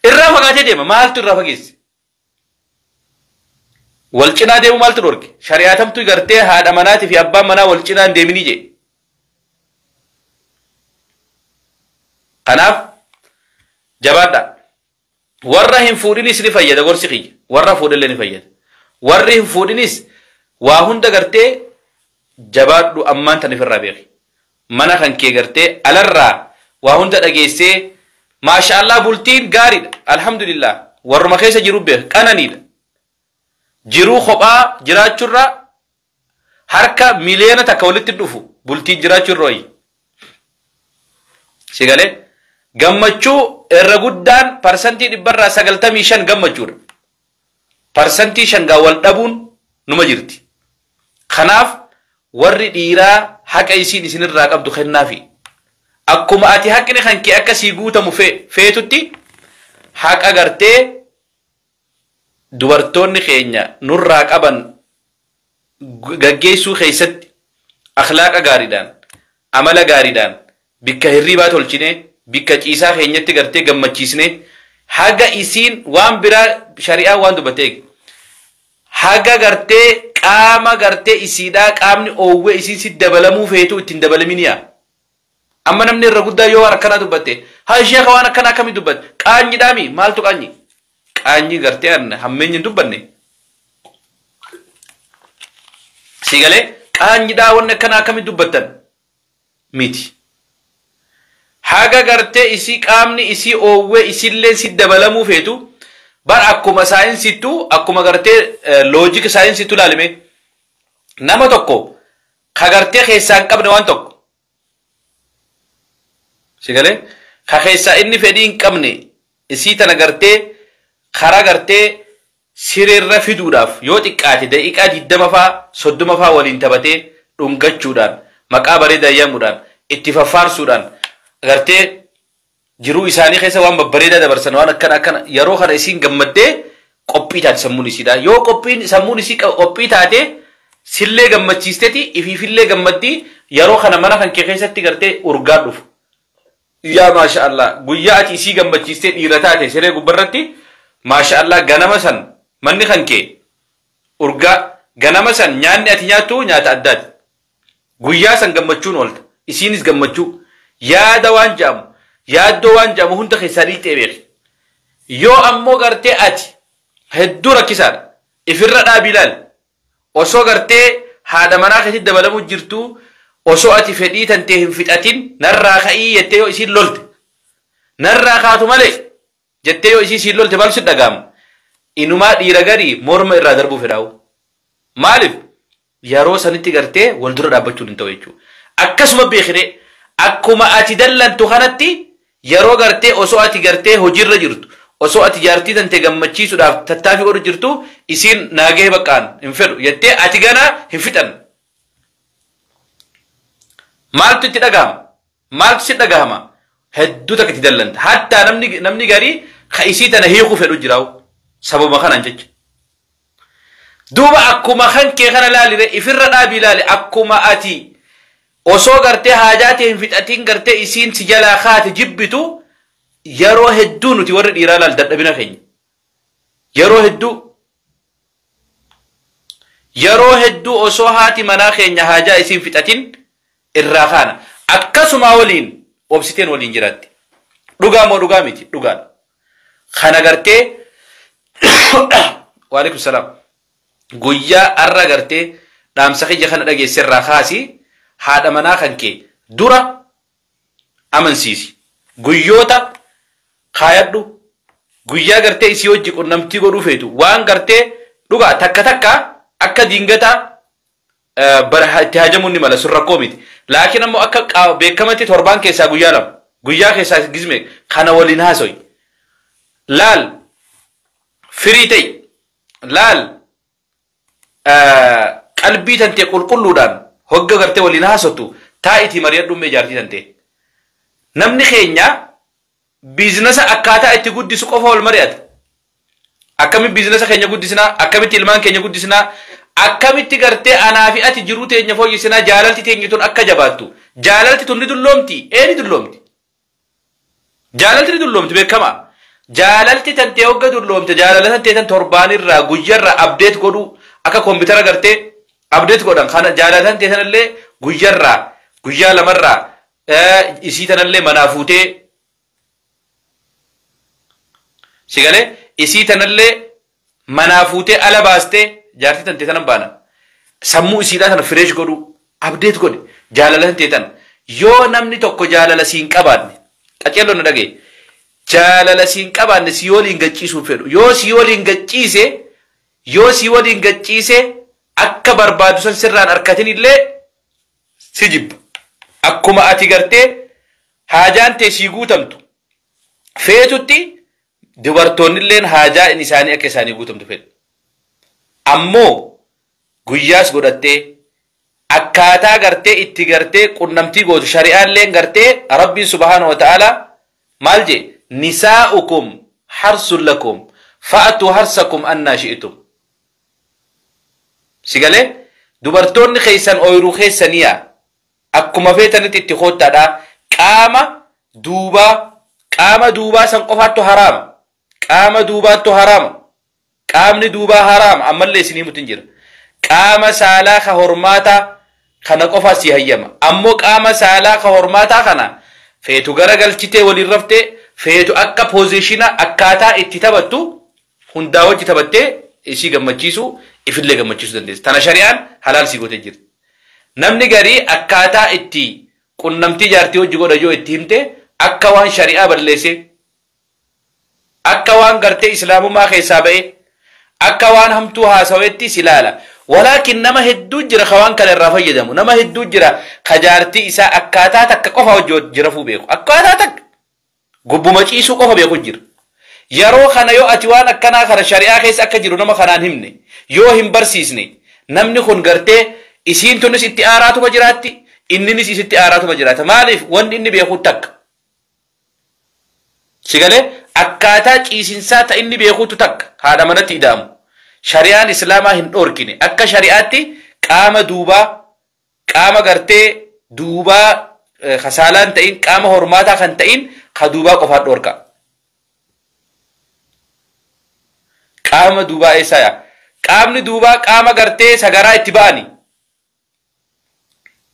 Irraa fagaatee deema maaltu irraa fageesse? Wal cinaa deemu maaltu dhorke? Shari'aatamtu gartee haadha manaatii fi abbaan manaa wal cinaa hin deeminii jee. Kanaaf jabaadha. Warra hin fuudhinis ni fayyada gorsi kiyya. Warra fuudhillee ni fayyada. Warri hin fuudhinis waa hunda gartee jabaadhu ammaan tan ofirraa beeki. Mana kan kee gartee alarraa waa hunda dhageessee maasha Allah bultiin gaariidha. Alhamdulillah. Warruma keessa jiru beek qananiidha. Jiruu kophaa jiraachuurra harka miliyoona takka walitti dhufu bultiin jiraachuurra wayyi. Si galee gammachuu irra guddaan 95% gammachuudha. 5% gaa wal dhabuun numa jirti. Kanaaf warri dhiiraa haqa isiin isinirraa qabdu kennaafi. Akkuma ati haqni kan kee akka sii guutamu feetutti haqa gartee dubartoonni keenya nurraa qaban gaggeessuu keessatti akhlaaqa gaariidhaan amala gaariidhaan bikka hirribaa tolchine bikka ciisaa keenyatti gartee gammachiisne haga isiin waan biraa shari'aa waan dubbatte eegi. Haga gartee qaama gartee isiidhaa qaamni oowwee isiin si dabalamuu feetu ittiin dabalaminiyaa. Amma namni irra guddaa yoo waan akkanaa dubbatte haa ishee waan akkanaa akkamii dubbatte qaanyiidhaami maaltu qaanyi? Qaanyi gartee hammeenya hin dubbanne. Si galee qaanyiidhaa wanni akkanaa akkamii dubbattan miti. Haga gartee isii qaamni isii oowwee isiillee si dabalamuu feetu bar akkuma saayinsittuu akkuma gartee loojika saayinsittuu ilaalime nama tokko ka gartee keessaa hin qabne waan tokko si galee ka keessaa inni fedhii hin qabne isii tana gartee karaa gartee sireerra fiduudhaaf yoo xiqqaate daqiiqaa 20 faa 30 faa waliin taphatee dhungachuudhaan maqaa bareedaa yaamuudhaan itti faffaarsuudhaan gartee jiruu isaanii keessa waan babbareedaa dabarsan waan akkana akkana yeroo kana isiin gammaddee qophii taate sammuun isiidha. Yoo qophiin sammuun isii qophii taate sillee gammachiisteeti ifiifillee gammaddii yeroo kana mana kan kee keessatti gartee urgaan dhufu. Yaa maasha Allah guyyaa ati isii gammachiistee dhiira taate siree gubbarratti maasha Allah ganama san manni kan kee urgaa ganama san nyaanni ati nyaattu nyaata addaati. Guyyaa san gammachuun oolta isiinis gammachuu yaada waan jedhamu yaaddoo waan jedhamu hunda keessaa dhiixee beeki. Yoo ammoo gartee ati hedduu rakkisaadha. Ifirra dhaabii ilaali. Osoo gartee Haadha manaa keessatti dabalamuu jirtu osoo ati fedhii tantee hin fixatin narraa ka'ii jettee yoo isiin lolte, narraa kaatu malee jettee yoo isiin lolte, maal si dhaga'ama? Inumaa dhiira garii morma irraa darbuu fedhaa'u. Maaliif? Yeroo sanitti gartee wal dura dhaabbachuun hin ta'u jechuudha. Akkasuma beekne, akkuma ati dallantu kanatti, yeroo gartee osoo ati gartee hojiirra jirtu, osoo ati jaartii tantee gammachiisuudhaaf tattaaffii godhu jirtu, isiin naagee baqqaan hin fedhu jettee ati ganaa hin fixan. Maaltu itti dhagahama? Maaltu si dhagahama? Hedduu takka itti dallanta. Hattaa namni garii ka isii tana hiikuu fedhu jiraawu. Sababa kanaan jecha. Duuba akkuma kan kee kana laalire, ifirra dhaabii ilaali. Akkuma ati osoo gartee haajaa ta'e hin fixatiin gartee isiin si jalaa kaate jibbitu, yeroo hedduu nuti warri dhiiraa laal dadhabina keenya. Yeroo hedduu osoo haati manaa keenya haajaa isiin fixatin irraa kaana. Akkasuma waliin obsiteen waliin jiraatti. Dhugaa moo dhugaa miti? Dhugaadha. Kana gartee, waalaikum salaam. Guyyaa arra gartee dhaamsa kiyya kana dhageesse irraa kaasi, haadha manaa kan kee dura amansiisi. Guyyoota kaayadhu. Guyyaa gartee isii hojii qunnamtii godhuu feetu, waan gartee dhugaa takka takka akka diingataa bara itti hajamuun ni mala, sun rakkoo miti. Laakiin ammoo akka beekamatti torbaan keessaa guyyaa 2, guyyaa keessaa gizme kana waliin haasoyi. Laal, firii ta'i, laal, qalbii tantee qulqulluudhaan hogga gartee waliin haasottu taa'itii mari'adhu mee jaartii tantee. Namni keenya business akkaataa itti guddisu qofa wal mari'ata. Akkamitti business keenya guddisnaa? Akkamitti ilmaan keenya guddisnaa? Akkamitti gartee anaa fi ati jiruu teenya fooyyessinaa? Jaalalti teenya tun akka jabaattu. Jaalalti tun ni dulloomti. Ee, ni dulloomti. Jaalalti ni dulloomti, beekamaa. Jaalalti tantee hogga dulloomte, jaalala tantee tan torbaanirraa guyyarraa update godhuu, akka koompitara gartee update godhan kana, jaalala tantee tanallee guyyarraa, guyyaa lamarraa, isii tanallee manaa fuutee, sigalee isii tanallee manaa fuutee ala baastee jaartii tantee tanan baana. Sammuu isiidhaa tana fresh godhuu, update godhe jaalala tantee tana. Yoo namni tokko jaalala siin qabaanne, qaceelloo na dhagaye, jaalala siin qabaanne si waliin gacciisuun fedhu. Yoo si waliin gacciise, yoo si waliin gacciise, akka barbaadu san sirraan arkatin illee si jibba. Akkuma ati gartee haajaan tee sii guutamtu feetutti, dubartoonnilleen haajaa isaanii akka isaanii guutamtu fedhu. Ammoo guyyaas godhattee akkaataa gartee itti gartee qunnamtii gootu, shari'aalleen gartee Rabbiin subhaanahu wa ta'ala maal jee? نساؤكم حرث لكم فأتوا حرثكم أنى شئتم. Sigalee, dubartoonni keessan ooyiruu keessaniyaa, akkuma feetanitti itti koottaadha. Qaama duubaa, qaama duubaa san qofaattu haraama. Qaama duubaattu haraama. Qaamni duubaa haraama. Ammallee isinii mutin jira. Qaama saalaa ka hormaataa kana qofa si hayyama. Ammoo qaama saalaa ka hormaataa kana feetu gara galchitee waliin raftee, feetu akka position akkaataa itti taphattu hundaa wajji taphattee isii gammachiisu, ifillee gammachiisuu dandeessa. Tana shari'aan halaal sii gootee jirti. Namni garii akkaataa itti qunnamtii jaartii hojii godha yoo itti himte, akka waan shari'aa balleesse, akka waan gartee islaamummaa keessaa ba'e, akka waan hamtuu haasawetti si ilaala. Walaakin nama hedduu jira ka waan kana irraa fayyadamu. Nama hedduu jira ka jaartii isaa akkaataa takka qofa hojii jirafuu beeku. Akkaataa takka gubbuma ciisuu qofa beeku jira. Yeroo kana yoo ati waan akkanaa kana shari'aa keessa akka jiru nama kanaan himne, yoo hin barsiisne, namni kun gartee isiin tunis itti aaraatuma jiraatti, inninis isitti aaraatuma jiraata. Maaliif? Wanni inni beeku takka. Sigalee, akkaataa ciisinsaa ta inni beekutu takka haadha manatti ida'amu. Shari'aan islaamaa hin dhoorkine. Akka shari'aatti qaama duubaa, qaama gartee duubaa kasaalaan ta'in, qaama hormaataa kan ta'in ka duubaa qofaan dhoorka. Qaama duubaa eessaaya? Qaamni duubaa qaama gartee sagaraa itti ba'ani.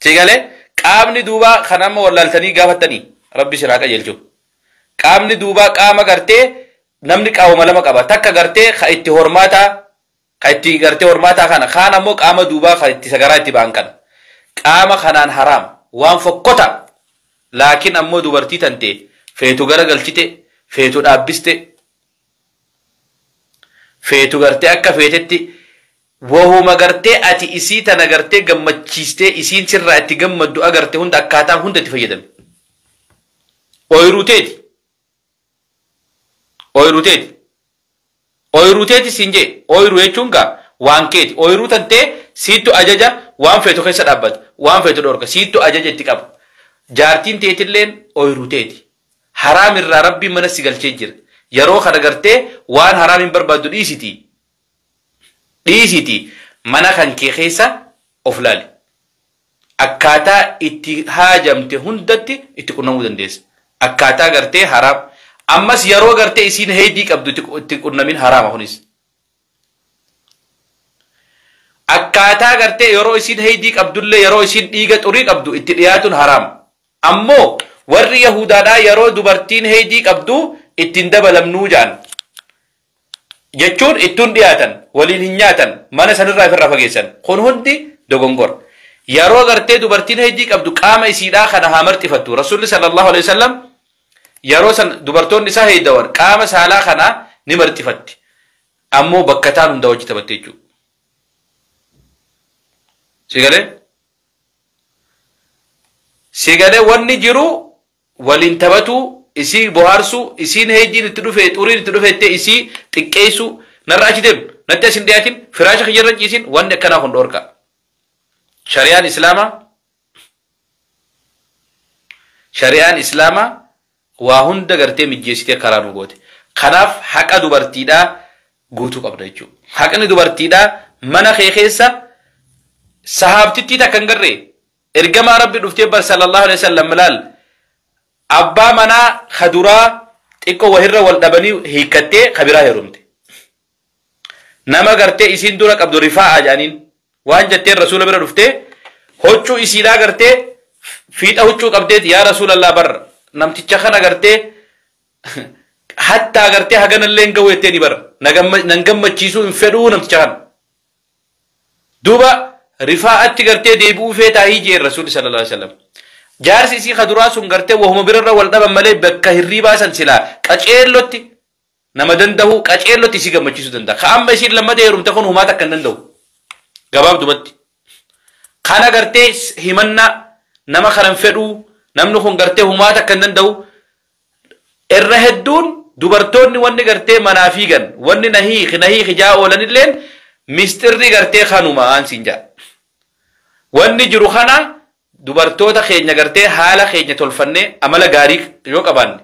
Sigalee, qaamni duubaa kan amma wallaaltanii gaafattanii, Rabbi sin haa qajeelchu. Qaamni duubaa qaama gartee namni qaama lama qaba. Takka gartee ka itti hormaataa Ka itti gartee hormaataa kana kaan ammoo qaama duubaa ka itti sagaraa itti ba'an kana. Qaama kanaan haraam waan fokkota. Laakiin ammoo dubartii tantee feetu gara galchite, feetu dhaabbiste, feetu gartee akka feetetti wahuma gartee ati isii tana gartee gammachiistee isiin sirraa itti gammaddu agarte hunda akkaataa hunda itti fayyadame. Ooyiruu teeti. Ooyiruu teeti. Ooyiruu teeti siin jee. Ooyiruu jechuun gaa waan keeti. Ooyiruu tantee siittu ajaja waan feetu keessa dhaabbata. Waan feetu dhorka. Siittu ajaja itti qaba. Jaartiin teetilleen ooyiruu teeti. Haraam irraa Rabbiin mana si galchee jira. Yeroo kana gartee waan haraam hin barbaaddu dhiisiti. Dhiisiti mana kan kee keessa of laali. Akkaataa itti haajamte hundatti itti qunnamuu dandeessa. Akkaataa gartee haraam. Ammas yeroo gartee isiin heydii qabdu itti qunnamin haraama kunis. Akkaataa gartee yeroo isiin heydii qabdullee yeroo isiin dhiiga xurii qabdu itti dhiyaatuun haraama. Ammoo warri Yahudaadhaa yeroo dubartiin heydii qabdu ittiin dabalamnuu jaan. Jechuun ittuun dhiyaatan, waliin hin nyaatan, mana sanirraa ofirraa fageessan. Kun hundi dogongora. Yeroo gartee dubartiin heydii qabdu qaama isiidhaa kana haa marxifattu. Rasuulli sallallahu alaihi wasallam yeroo san dubartoonni isaa heeydawan qaama saalaa kana ni marxifatti. Ammoo bakka taan hunda hojii taphatte jechuudha. Sigalee? Sigalee wanni jiru waliin taphatuu, isii bohaarsuu, isiin heeydiin itti dhufe, xuriin itti dhufe jettee isii xiqqeessuu, narra achi deemu, natti as hin dhiyaatin, firaasha kiyyarra hin ciisin, wanni akkanaa kun dhoorka. Shari'aan Islaamaa Shari'aan Islaamaa waa hunda gartee mijjeessitee karaa nu goote. Kanaaf haqa dubartiidhaa guutuu qabda jechuudha. Haqni dubartiidhaa mana kee keessa sahaabtittii takka hin garree ergamaa Rabbi dhuftee bar sallallahu alaihi wasallam laal abbaa manaa kaduraa xiqqoo wahirra wal dhabanii hiikkattee kabiraa heerumte. Nama gartee isiin dura qabdu rifaa'a jedhaniin waan jetteen rasuula bira dhuftee huccuu isiidhaa gartee fiixa huccuu qabdeeti yaa rasuulallah bar namticha kana gartee hattaa gartee haganallee hin ga'u jetteeni bar nan gammachiisuu hin fedhuu namticha kana. Duuba rifaa'atti gartee deebi'uu feetaa jeen rasuulli sallallahu alaihi wasallam. Jaarsi isii kaduraa sun gartee wahuma birarra wal dhaban malee bakka hirriibaa san silaa qaceellotti nama danda'u qaceellotti isii gammachiisuu danda'a. Ka amma isiin lammata heerumte kun humaa takka hin danda'u. Gabaabdumatti. Kana gartee himannaa nama kanan fedhuu namni kun gartee humaa takka hin danda'u. Irra hedduun dubartoonni wanni gartee manaa fiigan wanni na hiiki na hiiki jaa oolanilleen misxirri gartee kanuma aan siin jaa. Wanni jiru kana dubartoota keenya gartee haala keenya tolfannee amala gaarii yoo qabaanne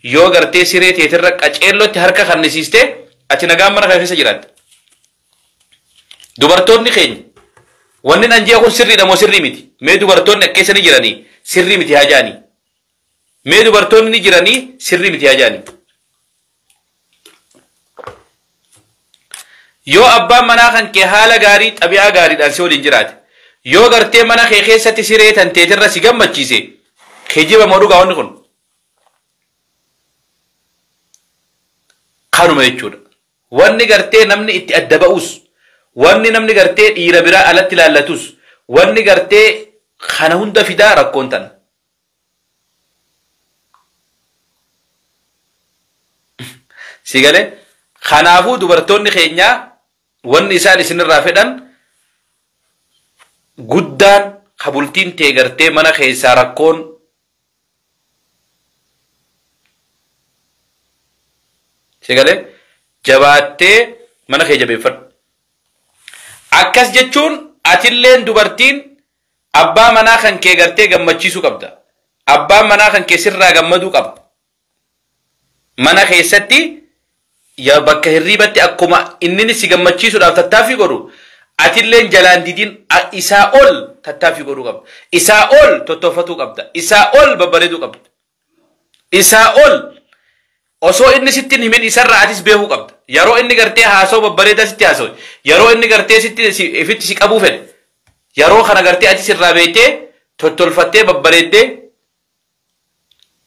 yoo gartee siree teetirra qaceellotti harka kannisiiste ati nagaan mana kana keessa jiraatte. Dubartoonni keenya wanni nan jee kun sirriidha moo sirrii miti? Mee dubartoonni akka keessa ni jiranii sirrii miti haa jaanii. Mee dubartoonni ni jiranii sirrii miti haa jaanii. Yoo abbaan manaa kan kee haala gaarii xabi'aa gaariidhaan si waliin jiraate yoo gartee mana kee keessatti siree tan teetirra si gammachiise kijiba moo dhugaa wanni kun? Kanuma jechuudha. Wanni gartee namni itti adda ba'us, wanni namni gartee dhiira biraa alatti ilaallatus, wanni gartee kana hunda fidaa rakkoon tana. Si galee? Kanaafuu dubartoonni keenyaa wanni isaan isinirraa fedhan guddaan kabultiin tee gartee mana keessaa rakkoon si galee jabaattee mana kee jabeeffadhu. Akkas jechuun atilleen dubartiin abbaa manaa kan kee gartee gammachiisuu qabda. Abbaan manaa kan kee sirraa gammaduu qaba. Mana keessatti yaa bakka hirriibatti akkuma inni si gammachiisuudhaaf tattaaffii godhu atilleen jalaan didiin isaa ol tattaaffii godhuu qabda. Isaa ol tottoofatuu qabda. Isaa ol babbareeduu qabda. Isaa ol osoo inni sitti hin himin isarraa atis beekuu qabda. Yeroo inni gartee haasoo babbareedaa sitti haasawe, yeroo inni gartee sitti ifitti si qabuu fedhe, yeroo kana gartee atis irraa beektee tottolfattee babbareeddee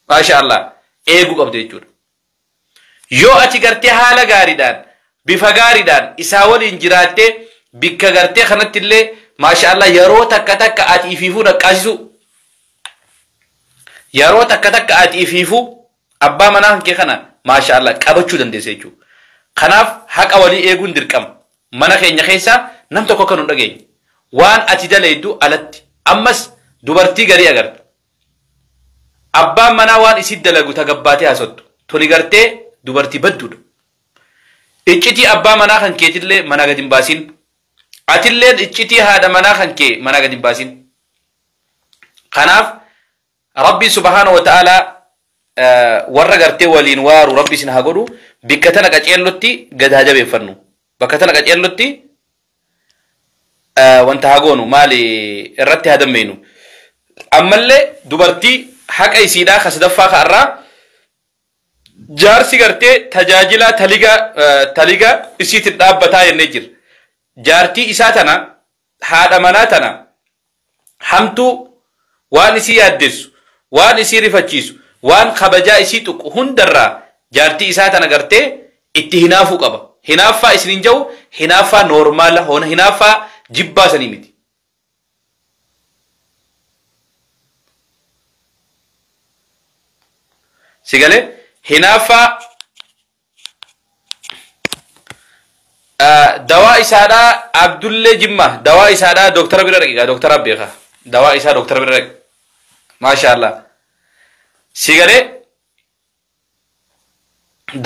maasha Allah eeguu qabda jechuudha. Yoo ati gartee haala gaariidhaan Bifa gaariidhaan isaa waliin jiraattee bikka gartee kanatti illee maasha Allah yeroo takka takka ati ifiifuu dhaqqaasisu. Yeroo takka takka ati ifiifuu abbaa manaa kan kee kana maasha Allah qabachuu dandeessa jechuudha. Kanaaf haqa walii eeguun dirqama. Mana keenya keessaa nam tokko akka nu dhageenye. Waan ati dalaydu alatti ammas dubartii garii agarta. Abbaan manaa waan isii dalagu tagabbaatee haasottu. Tuni gartee dubartii badduudha. Iccitii abbaa manaa kan keetillee manaa gadi hin baasin. Atilleen iccitii haadha manaa kan kee manaa gadi hin baasin. Kanaaf Rabbi subhaanahu wa ta'ala warra gartee waliin waaru Rabbi isin haa godhu bikka tana qaceellotti gad haa jabeeffannu. Bakka tana qaceellotti wanta haa goonu maali irratti haa dammeenu. Ammallee dubartii haqa isiidhaa ka sadaffaa ka'arraa jaarsi gartee tajaajilaa taliga isiitiin dhaabbataa jennee jira. Jaartii isaa tana haadha manaa tana hamtuu waan isii yaaddessu waan isii rifachiisu waan kabajaa isii tuqu hundarraa jaartii isaa tana gartee itti hinaafuu qaba. Hinaaffaa isin hin jiru hinaaffaa noormaala hinaaffaa jibbaa sanii miti. Sigalee hinaaffaa dawaa isaadhaa Abdullee Jimma dawaa isaadhaa dooktara bira dhaqiqa dooktara beeka dawaa isaa dooktara bira dhaqi maasha Allah sigalee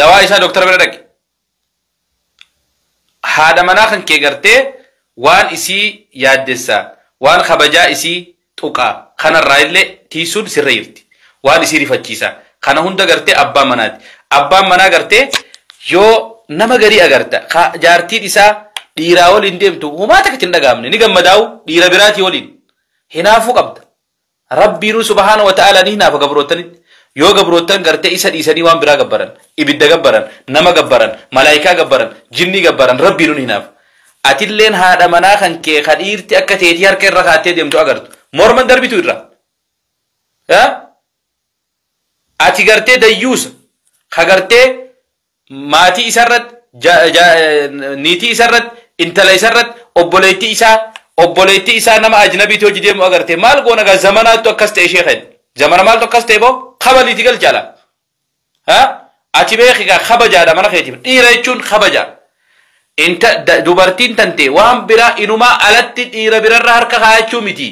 dawaa isaa dooktara bira dhaqi haadha manaa kan kee gartee waan isii yaaddessaa waan kabajaa isii tuqaa kanarraa illee tiisuun sirra jirti waan isii rifachiisa kana hunda gartee abbaan manaati abbaan manaa gartee yoo nama garii agarta jaartiin isaa dhiiraa waliin deemtu homaa takka hin dhagaamne ni gammadaa'u dhiira biraatii waliin hinaafuu qabda rabbiinuu subhaana wa ta'ala ni hinaafa gabrootanitti yoo gabroottan gartee isa dhiisanii waan biraa gabbaran ibidda gabbaran nama gabbaran malaayikaa gabbaran jinnii gabbaran rabbiinuu ni hinaafa atilleen haadha manaa kan kee ka dhiirti akka teetii harka irra kaattee deemtu agartu morman darbitu irra ati gartee dayyuusa ka gartee maatii isarratti niitii isarratti intala isarratti obboleettii isaa nama ajnabiitti hojii deemu agarte maal goona gaa zamanaattu akkas ta'e ishee kan zamana maaltu akkas ta'e boo kabaliiti galchala ati beeki gaa kabajaadha mana keetiif dhiira jechuun kabaja inta dubartiin tante waan biraa inumaa alatti dhiira birarra harka kaayachuu miti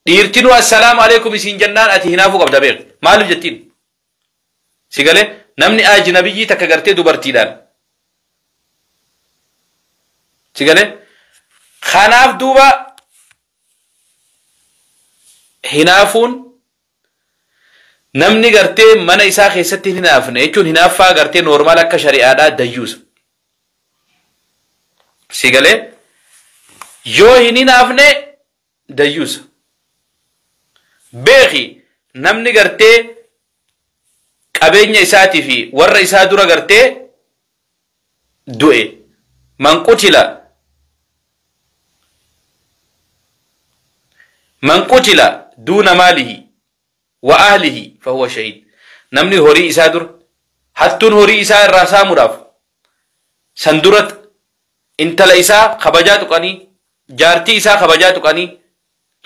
dhiirtinuu assalaamu alaikum isiin jennaan ati hinaafuu qabda beek maaliif jettiin sigalee namni ajnabiyyii takka gartee dubartiidhaan sigalee kanaaf duuba hinaafuun namni gartee mana isaa keessatti hin hinaafne jechuun hinaaffaa gartee noormaal akka shari'aadhaa dayyuusa sigalee yoo hin hinaafne dayyuusa beeki namni gartee qabeenya isaatii fi warra isaa dura gartee du'e man qutila duuna maalihi wa ahlihi fahuwa shahiid namni horii isaa dura hattuun horii isaa irraa saamuudhaaf san duratti intala isaa kabajaa tuqanii jaartii isaa kabajaa tuqanii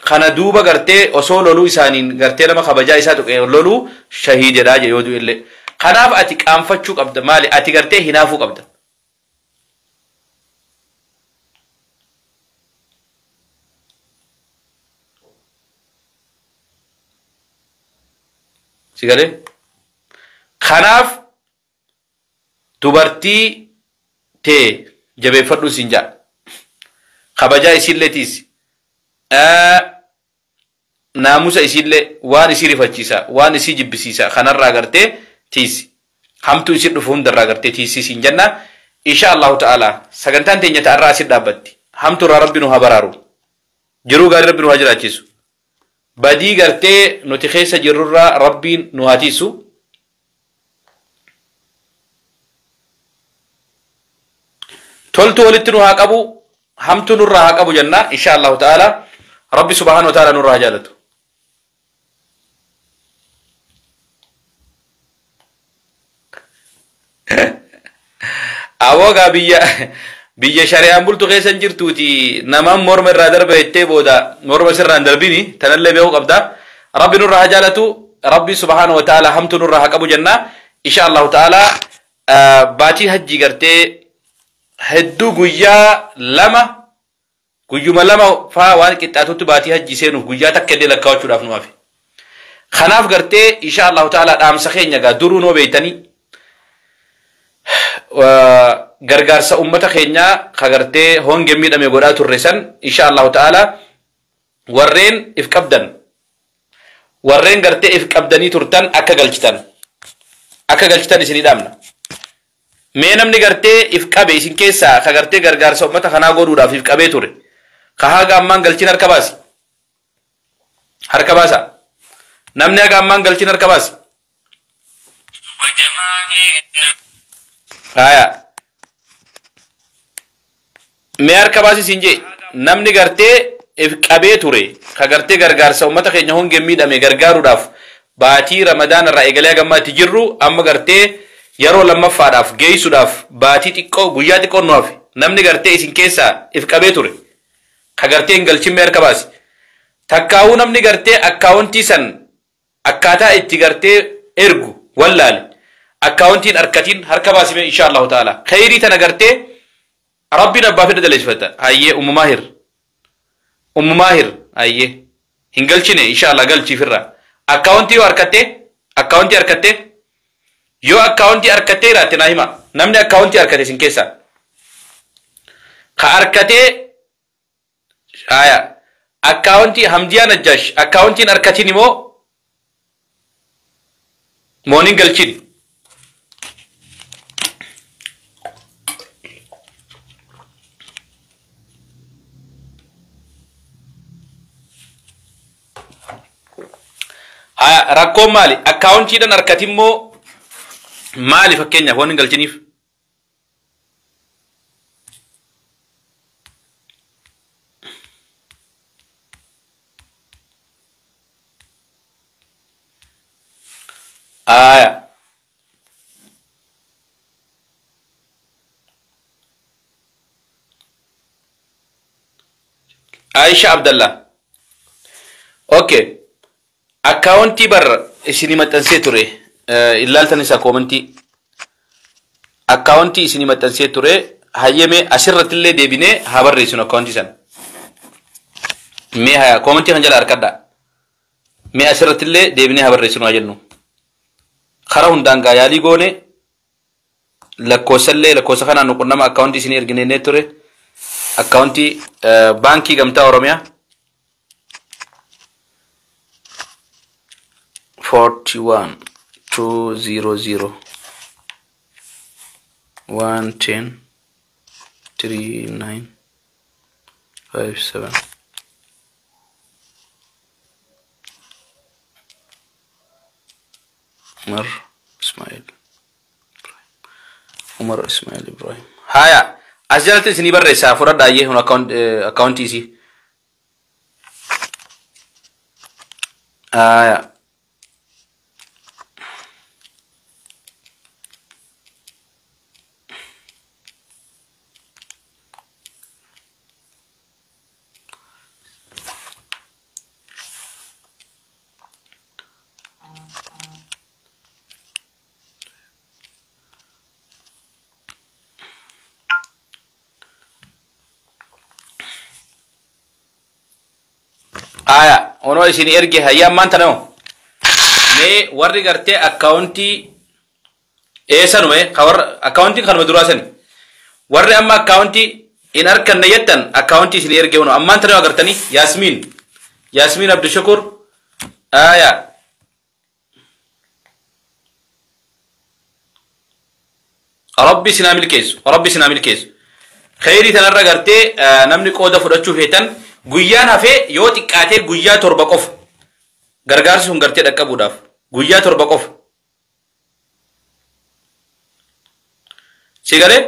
kana duuba gartee osoo loluu isaaniin gartee nama kabajaa isaa tuqee loluu shahiidedhaa jedhe yoo du'e illee kanaaf ati qaanfachuu qabda maali ati gartee hinaafuu qabda. Sigalee kanaaf dubartii tee jabeeffadhu siin jedha kabajaa isiillee tiisi. Naamusa isiillee waan isii rifachiisa waan isii jibbisiisa kanarraa gartee tiisi hamtuu isii dhufu hundarraa gartee tiisii siin jenna insha Allahu ta'ala sagantaan teenya ta'arraa asit dhaabbatti hamtuurraa rabbi nu haa baraaru jiruu gaarii rabbi nu haa jiraachisu badii gartee nuti keessa jirrurraa rabbiin nu haa tiisu. Toltu walitti nu haa qabu hamtuu nurraa haa qabu jenna insha Allahu ta'ala rabbi subhaanahu wa ta'ala nurraa haa jaalatu. Awoo gaa biyya biyya shari'aan bultu keessa hin jirtuuti namaan morma irraa darba jettee booda morma sirraa hin darbini tanallee beekuu qabda. Rabbi nurraa haa jaalatu, Rabbi subhaanahu wa ta'ala hamtu nurraa haa qabu jenna. Insha Allahu ta'ala baatii hajjii gartee hedduu guyyaa lama guyyuma lama faa waan qixxaatutti baatii hajjii seenuuf guyyaa takka illee lakkaa'achuudhaaf nu hafe. Kanaaf gartee insha Allahu ta'ala dhaamsa keenya gaa duruu noo beeytanii gargaarsa ummata keenyaa ka gartee hongeen miidhame godhaa turre san insha Allahu ta'ala warreen if qabdan warreen gartee if qabdanii turtan akka galchitan isinii dhaamna. Mee namni gartee if qabe isin keessaa ka gartee gargaarsa ummata kanaa godhuudhaaf if qabee ture ka haga ammaan galchin harka baasi. Harka baasa. Namni haga ammaan galchin harka baasi. Haya. Mee harka baasi siin jee namni gartee if qabee ture ka gartee gargaarsa ummata keenya hongeen miidhame gargaaruudhaaf baatii Ramadaan irraa eegalee haga ammaatti jirru amma gartee yeroo lammaffaadhaaf geessuudhaaf baatii xiqqoo guyyaa xiqqoo nu hafe namni gartee isin keessaa if qabee ture ka gartee hin galchin mee harka baasi. Takkaawuu namni gartee akkaawuntii san akkaataa itti gartee ergu wallaale akkaawuntiin harkatiin harka baasime insha Allahu ta'ala. Khayrii tana gartee Rabbiin abbaa fedha daleessifata. Hayyee Ummu Maahir. Ummu Maahir hayyee hin galchine insha Allah galchiifirra. Akkaawuntii yoo harkattee akkaawuntii harkattee yoo akkaawuntii harkattee jiraatte naa hima. Namni akkaawuntii harkate isin keessaa. Ka harkatee haya akkaawuntii Hamdiyaa Najjaash akkaawuntiin harkatiin immoo mooniin galchin. Haya rakkoon maali? Akkaawuntiidhaan harkatiin immoo maali fakkeenyaaf waan hin galchiniif? Haya. Aisha Abdallah. Okay. Akkaawuntii bar isinii maxxansee ture. Ilaaltan isaa koomantii. Akkaawuntii isinii maxxansee ture. Hayyamee asirratti illee deebinee haa barreessinu akkaawuntii sana. Mee haya koomantii kan jala harkadhaa. Mee asirratti illee deebinee haa barreessinu haa jennu. Karaa hundaan gaa yaalii goone lakkoofsallee lakkoofsa kanaan nu qunnama akkaawuntii isinii erginee ture. Akkaawuntii baankii Gamtaa Oromiyaa. 41 200 1 10 3 9 5 7. Umar Ismail Umar Ismail Ibrahim. Haya as jalatti isinii barreessaa fudhadhaa ayyee hun akkaawuntii isii. Haya. Aya, ono isin erge hayya ammaan tana hoo? Mee warri gartee akkaawuntii eessanume ka warra akkaawuntiin kanuma duraa sani. Warri amma akkaawuntii hin arganne jettan akkaawuntii isin erge ono ammaan tana yoo agartanii Yaasmiin Yaasmiin Abdushakur aya Rabbi isin haa milkeessu Rabbi isin haa milkeessu. Khayrii tanarra gartee namni qooda fudhachuu feetan guyyaan hafee yoo xiqqaatee guyyaa 7 qofa gargaarsi sun gartee dhaqqabuudhaaf guyyaa 7 qofa. Si galee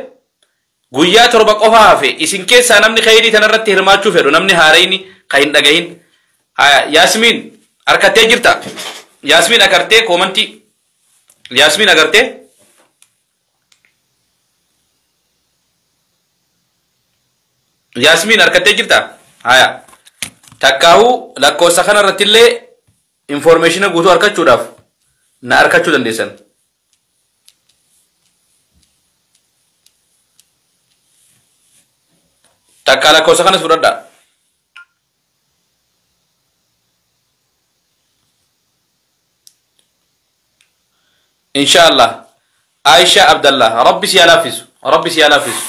guyyaa 7 qofa hafe isin keessaa namni khayrii tanarratti hirmaachuu fedhu namni haarayni ka hin dhagahin. Haya Yaasmiin harkattee jirta. Yaasmiin agartee koomantii Yaasmiin agartee Yaasmiin harkattee jirta? Haya. Takkaahu lakkoofsa kana irratti illee informeeshina guutuu argachuudhaaf na argachuu dandeessan. Takkaa lakkoofsa kanas fudhadhaa. Inshallah. Aisha Abdallah. Rabbi si laafisu. Rabbi si laafisu.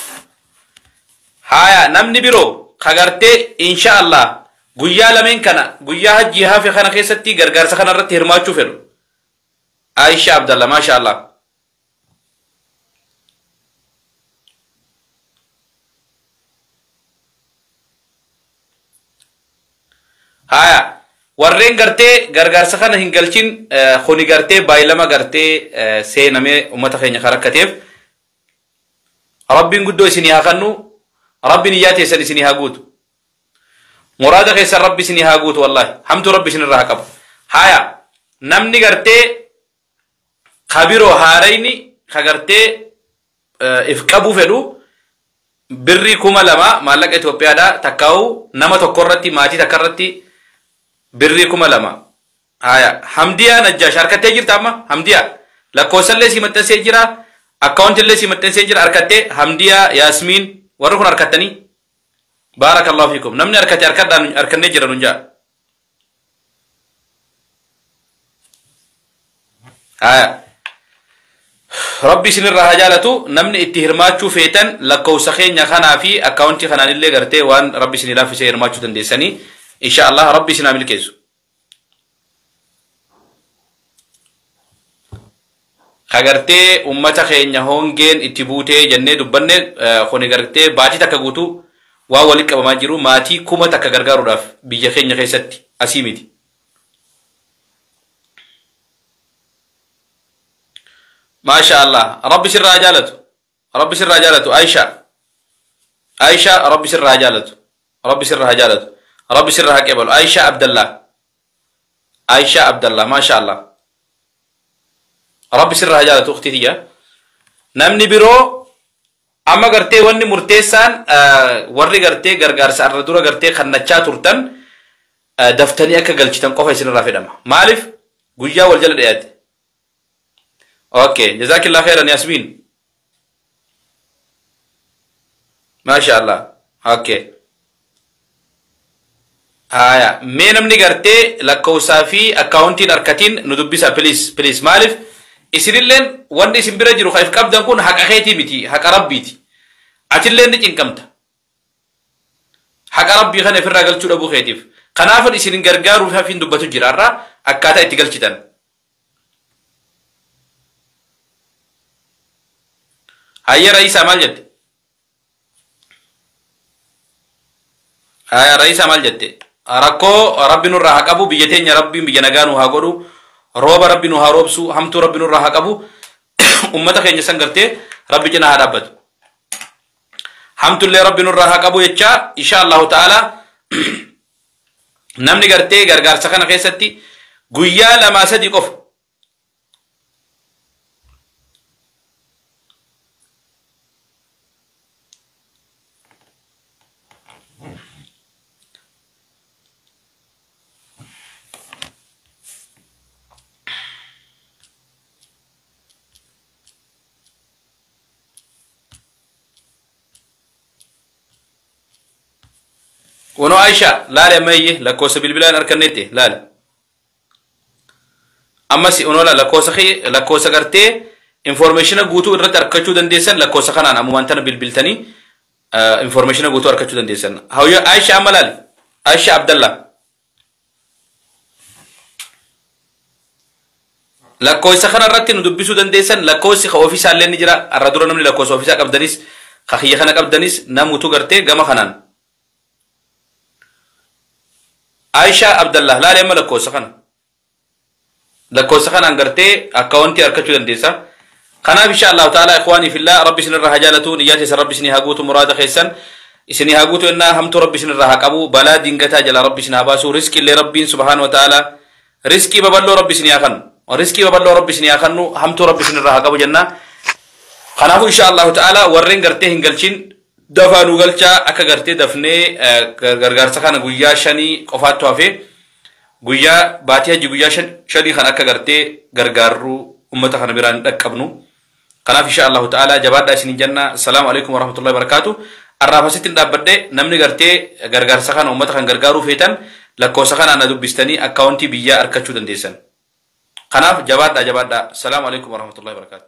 Haya, namni biroo kagartee inshallah guyyaa lameen kana guyyaa hajjii hafe kana keessatti gargaarsa kana irratti hirmaachuu fedhu. Aisha Abdallah, masha Allah. Haya, warreen gartee gargaarsa kana hin galchin kuni gartee baay'ilama gartee seenamee uummata keenya karakkateef Rabbiin guddoo isinii haa kennu, Rabbiin iyyaa teessan isinii haa guutu. Muraada keessan Rabbi isinii haa guutu, wallahi. Hamtuu Rabbi isinirraa haa qabu. Haya, namni gartee kabiroo haarayni ka gartee if qabuu fedhu birrii 2000 maallaqa Itoophiyaadhaa takkaa'u nama tokko irratti maatii takka irratti birrii 2000. Haya, Hamdiyaa Najjaash harkattee jirta amma? Hamdiyaa lakkoofsallee si maxxansee jira, akkaawuntillee si maxxansee jira, harkattee Hamdiyaa Yaasmiin warri kun harkattanii. Baarakallahu fiikum. Namni harkate harkadhaan harkannee jira nun jaa. Haya. Rabbi isinirraa haa jaalatu. Namni itti hirmaachuu feetan lakkoofsa keenya kanaa fi akkaawuntii kanaanillee gartee waan Rabbi isinii laaffisee hirmaachuu dandeessanii. Insha Allah Rabbi isin haa milkeessu. Kagartee uummata keenya hongeen itti buutee jennee dubbanne kuni gartee baatii takka guutuu waan walitti qabamaa jiru maatii 1000 gargaaruudhaaf biyya keenya keessatti asii miti. Maasha Allah. Rabbi sirraa jaalatu. Rabbi sirraa jaalatu. Aisha. Aisha Rabbi sirraa jaalatu. Rabbi sirraa jaalatu. Rabbi sirraa haa qeebalu. Aisha Abdallah. Aisha Abdallah. Maasha Allah. Rabbi sirraa jaalatu ukhti tiyya. Namni biroo amma gartee wanni murteessaan warri gartee gargaarsa irra dura gartee kannachaa turtan daftanii akka galchitan qofa isinirraa fedhama. Maaliif guyyaa wal jala dhiyaate? Okay, jazakillah khairan Yasmin. Masha Allah. Okay. Haya, mee namni gartee lakkoofsaa fi akkaawuntiin harkatiin nu dubbisa please, please. Maaliif isinilleen wanni isin bira jiru kan if qabdan kun haqa keetii miti, haqa Rabbiiti. Atilleen ni cinqamta. Haqa Rabbii kana ofirraa galchuu dhabuu keetiif. Kanaafin isin gargaaruuf hafiin dubbatu jira irraa akkaataa itti galchitan. Hayya Ra'iisaa maal jette? Hayya Ra'iisaa maal jette? Rakkoo Rabbi nurraa haa qabu, biyya teenya Rabbiin biyya nagaa nu haa godhu, rooba Rabbi nu haa roobsu, hamtuu Rabbi nurraa haa qabu, uummata keenya san gartee Rabbi cinaa haa dhaabbatu. Hamtullee Rabbi nurraa haa qabu jecha insha Allahu ta'ala namni gartee gargaarsa kana keessatti guyyaa 2-3 qofa Wono Aisha laale ammayye lakkoofsa bilbilaan harkannetti laale. Ammas onola lakkoofsa lakkoofsa gartee informeeshina guutuu irratti argachuu dandeessan lakkoofsa kanaan ammumaan tana bilbiltanii informeeshina guutuu argachuu dandeessan. Hawyo Aisha amma laale. Aisha Abdallah. Lakkoofsa kana irratti nu dubbisuu dandeessan lakkoofsi ka ofiisaa illee ni jira. Har'a dura namni lakkoofsa ofiisaa qabdanis ka kiyya kana qabdanis namutu gartee gama kanaan. Aisha Abdallah laale amma lakkoofsa kana. Lakkoofsa kanaan gartee akkaawuntii argachuu dandeessa. Kanaaf insha Allahu ta'ala ikhwaanii fillah Rabbi isinirraa haa jaalatu, niyyaa keessan Rabbi isinii haa guutu, muraada keessan isinii haa guutu, innaa hamtuu Rabbi isinirraa haa qabu, balaa dingataa jalaa Rabbi isin haa baasu, riskii illee Rabbiin subhaanahu wa ta'ala riskii babal'oo Rabbi isinii haa kennu, riskii babal'oo Rabbi isinii haa kennu, hamtuu Rabbi isinirraa haa qabu jenna. Kanaafuu insha Allahu ta'ala warreen gartee hin galchin Dafaa nu galchaa akka gartee dafnee gargaarsa kana guyyaa 5 qofaattu hafee guyyaa baatii hajji guyyaa 5 kan akka gartee gargaarru ummata kana biraan dhaqqabnu. Kanaaf insha Allahu ta'ala jabaadhaa isiniin jenna. Assalaamu alaikum warahmatullahi wabarakatuh. Arraaf asitti hin dhaabbadhe. Namni gartee gargaarsa kana ummata kan gargaaruu feetan lakkoofsa kanaan na dubbistanii akkaawuntii biyyaa argachuu dandeessan. Kanaaf jabaadhaa jabaadhaa. Assalaamu alaikum warahmatullahi wabarakatuh.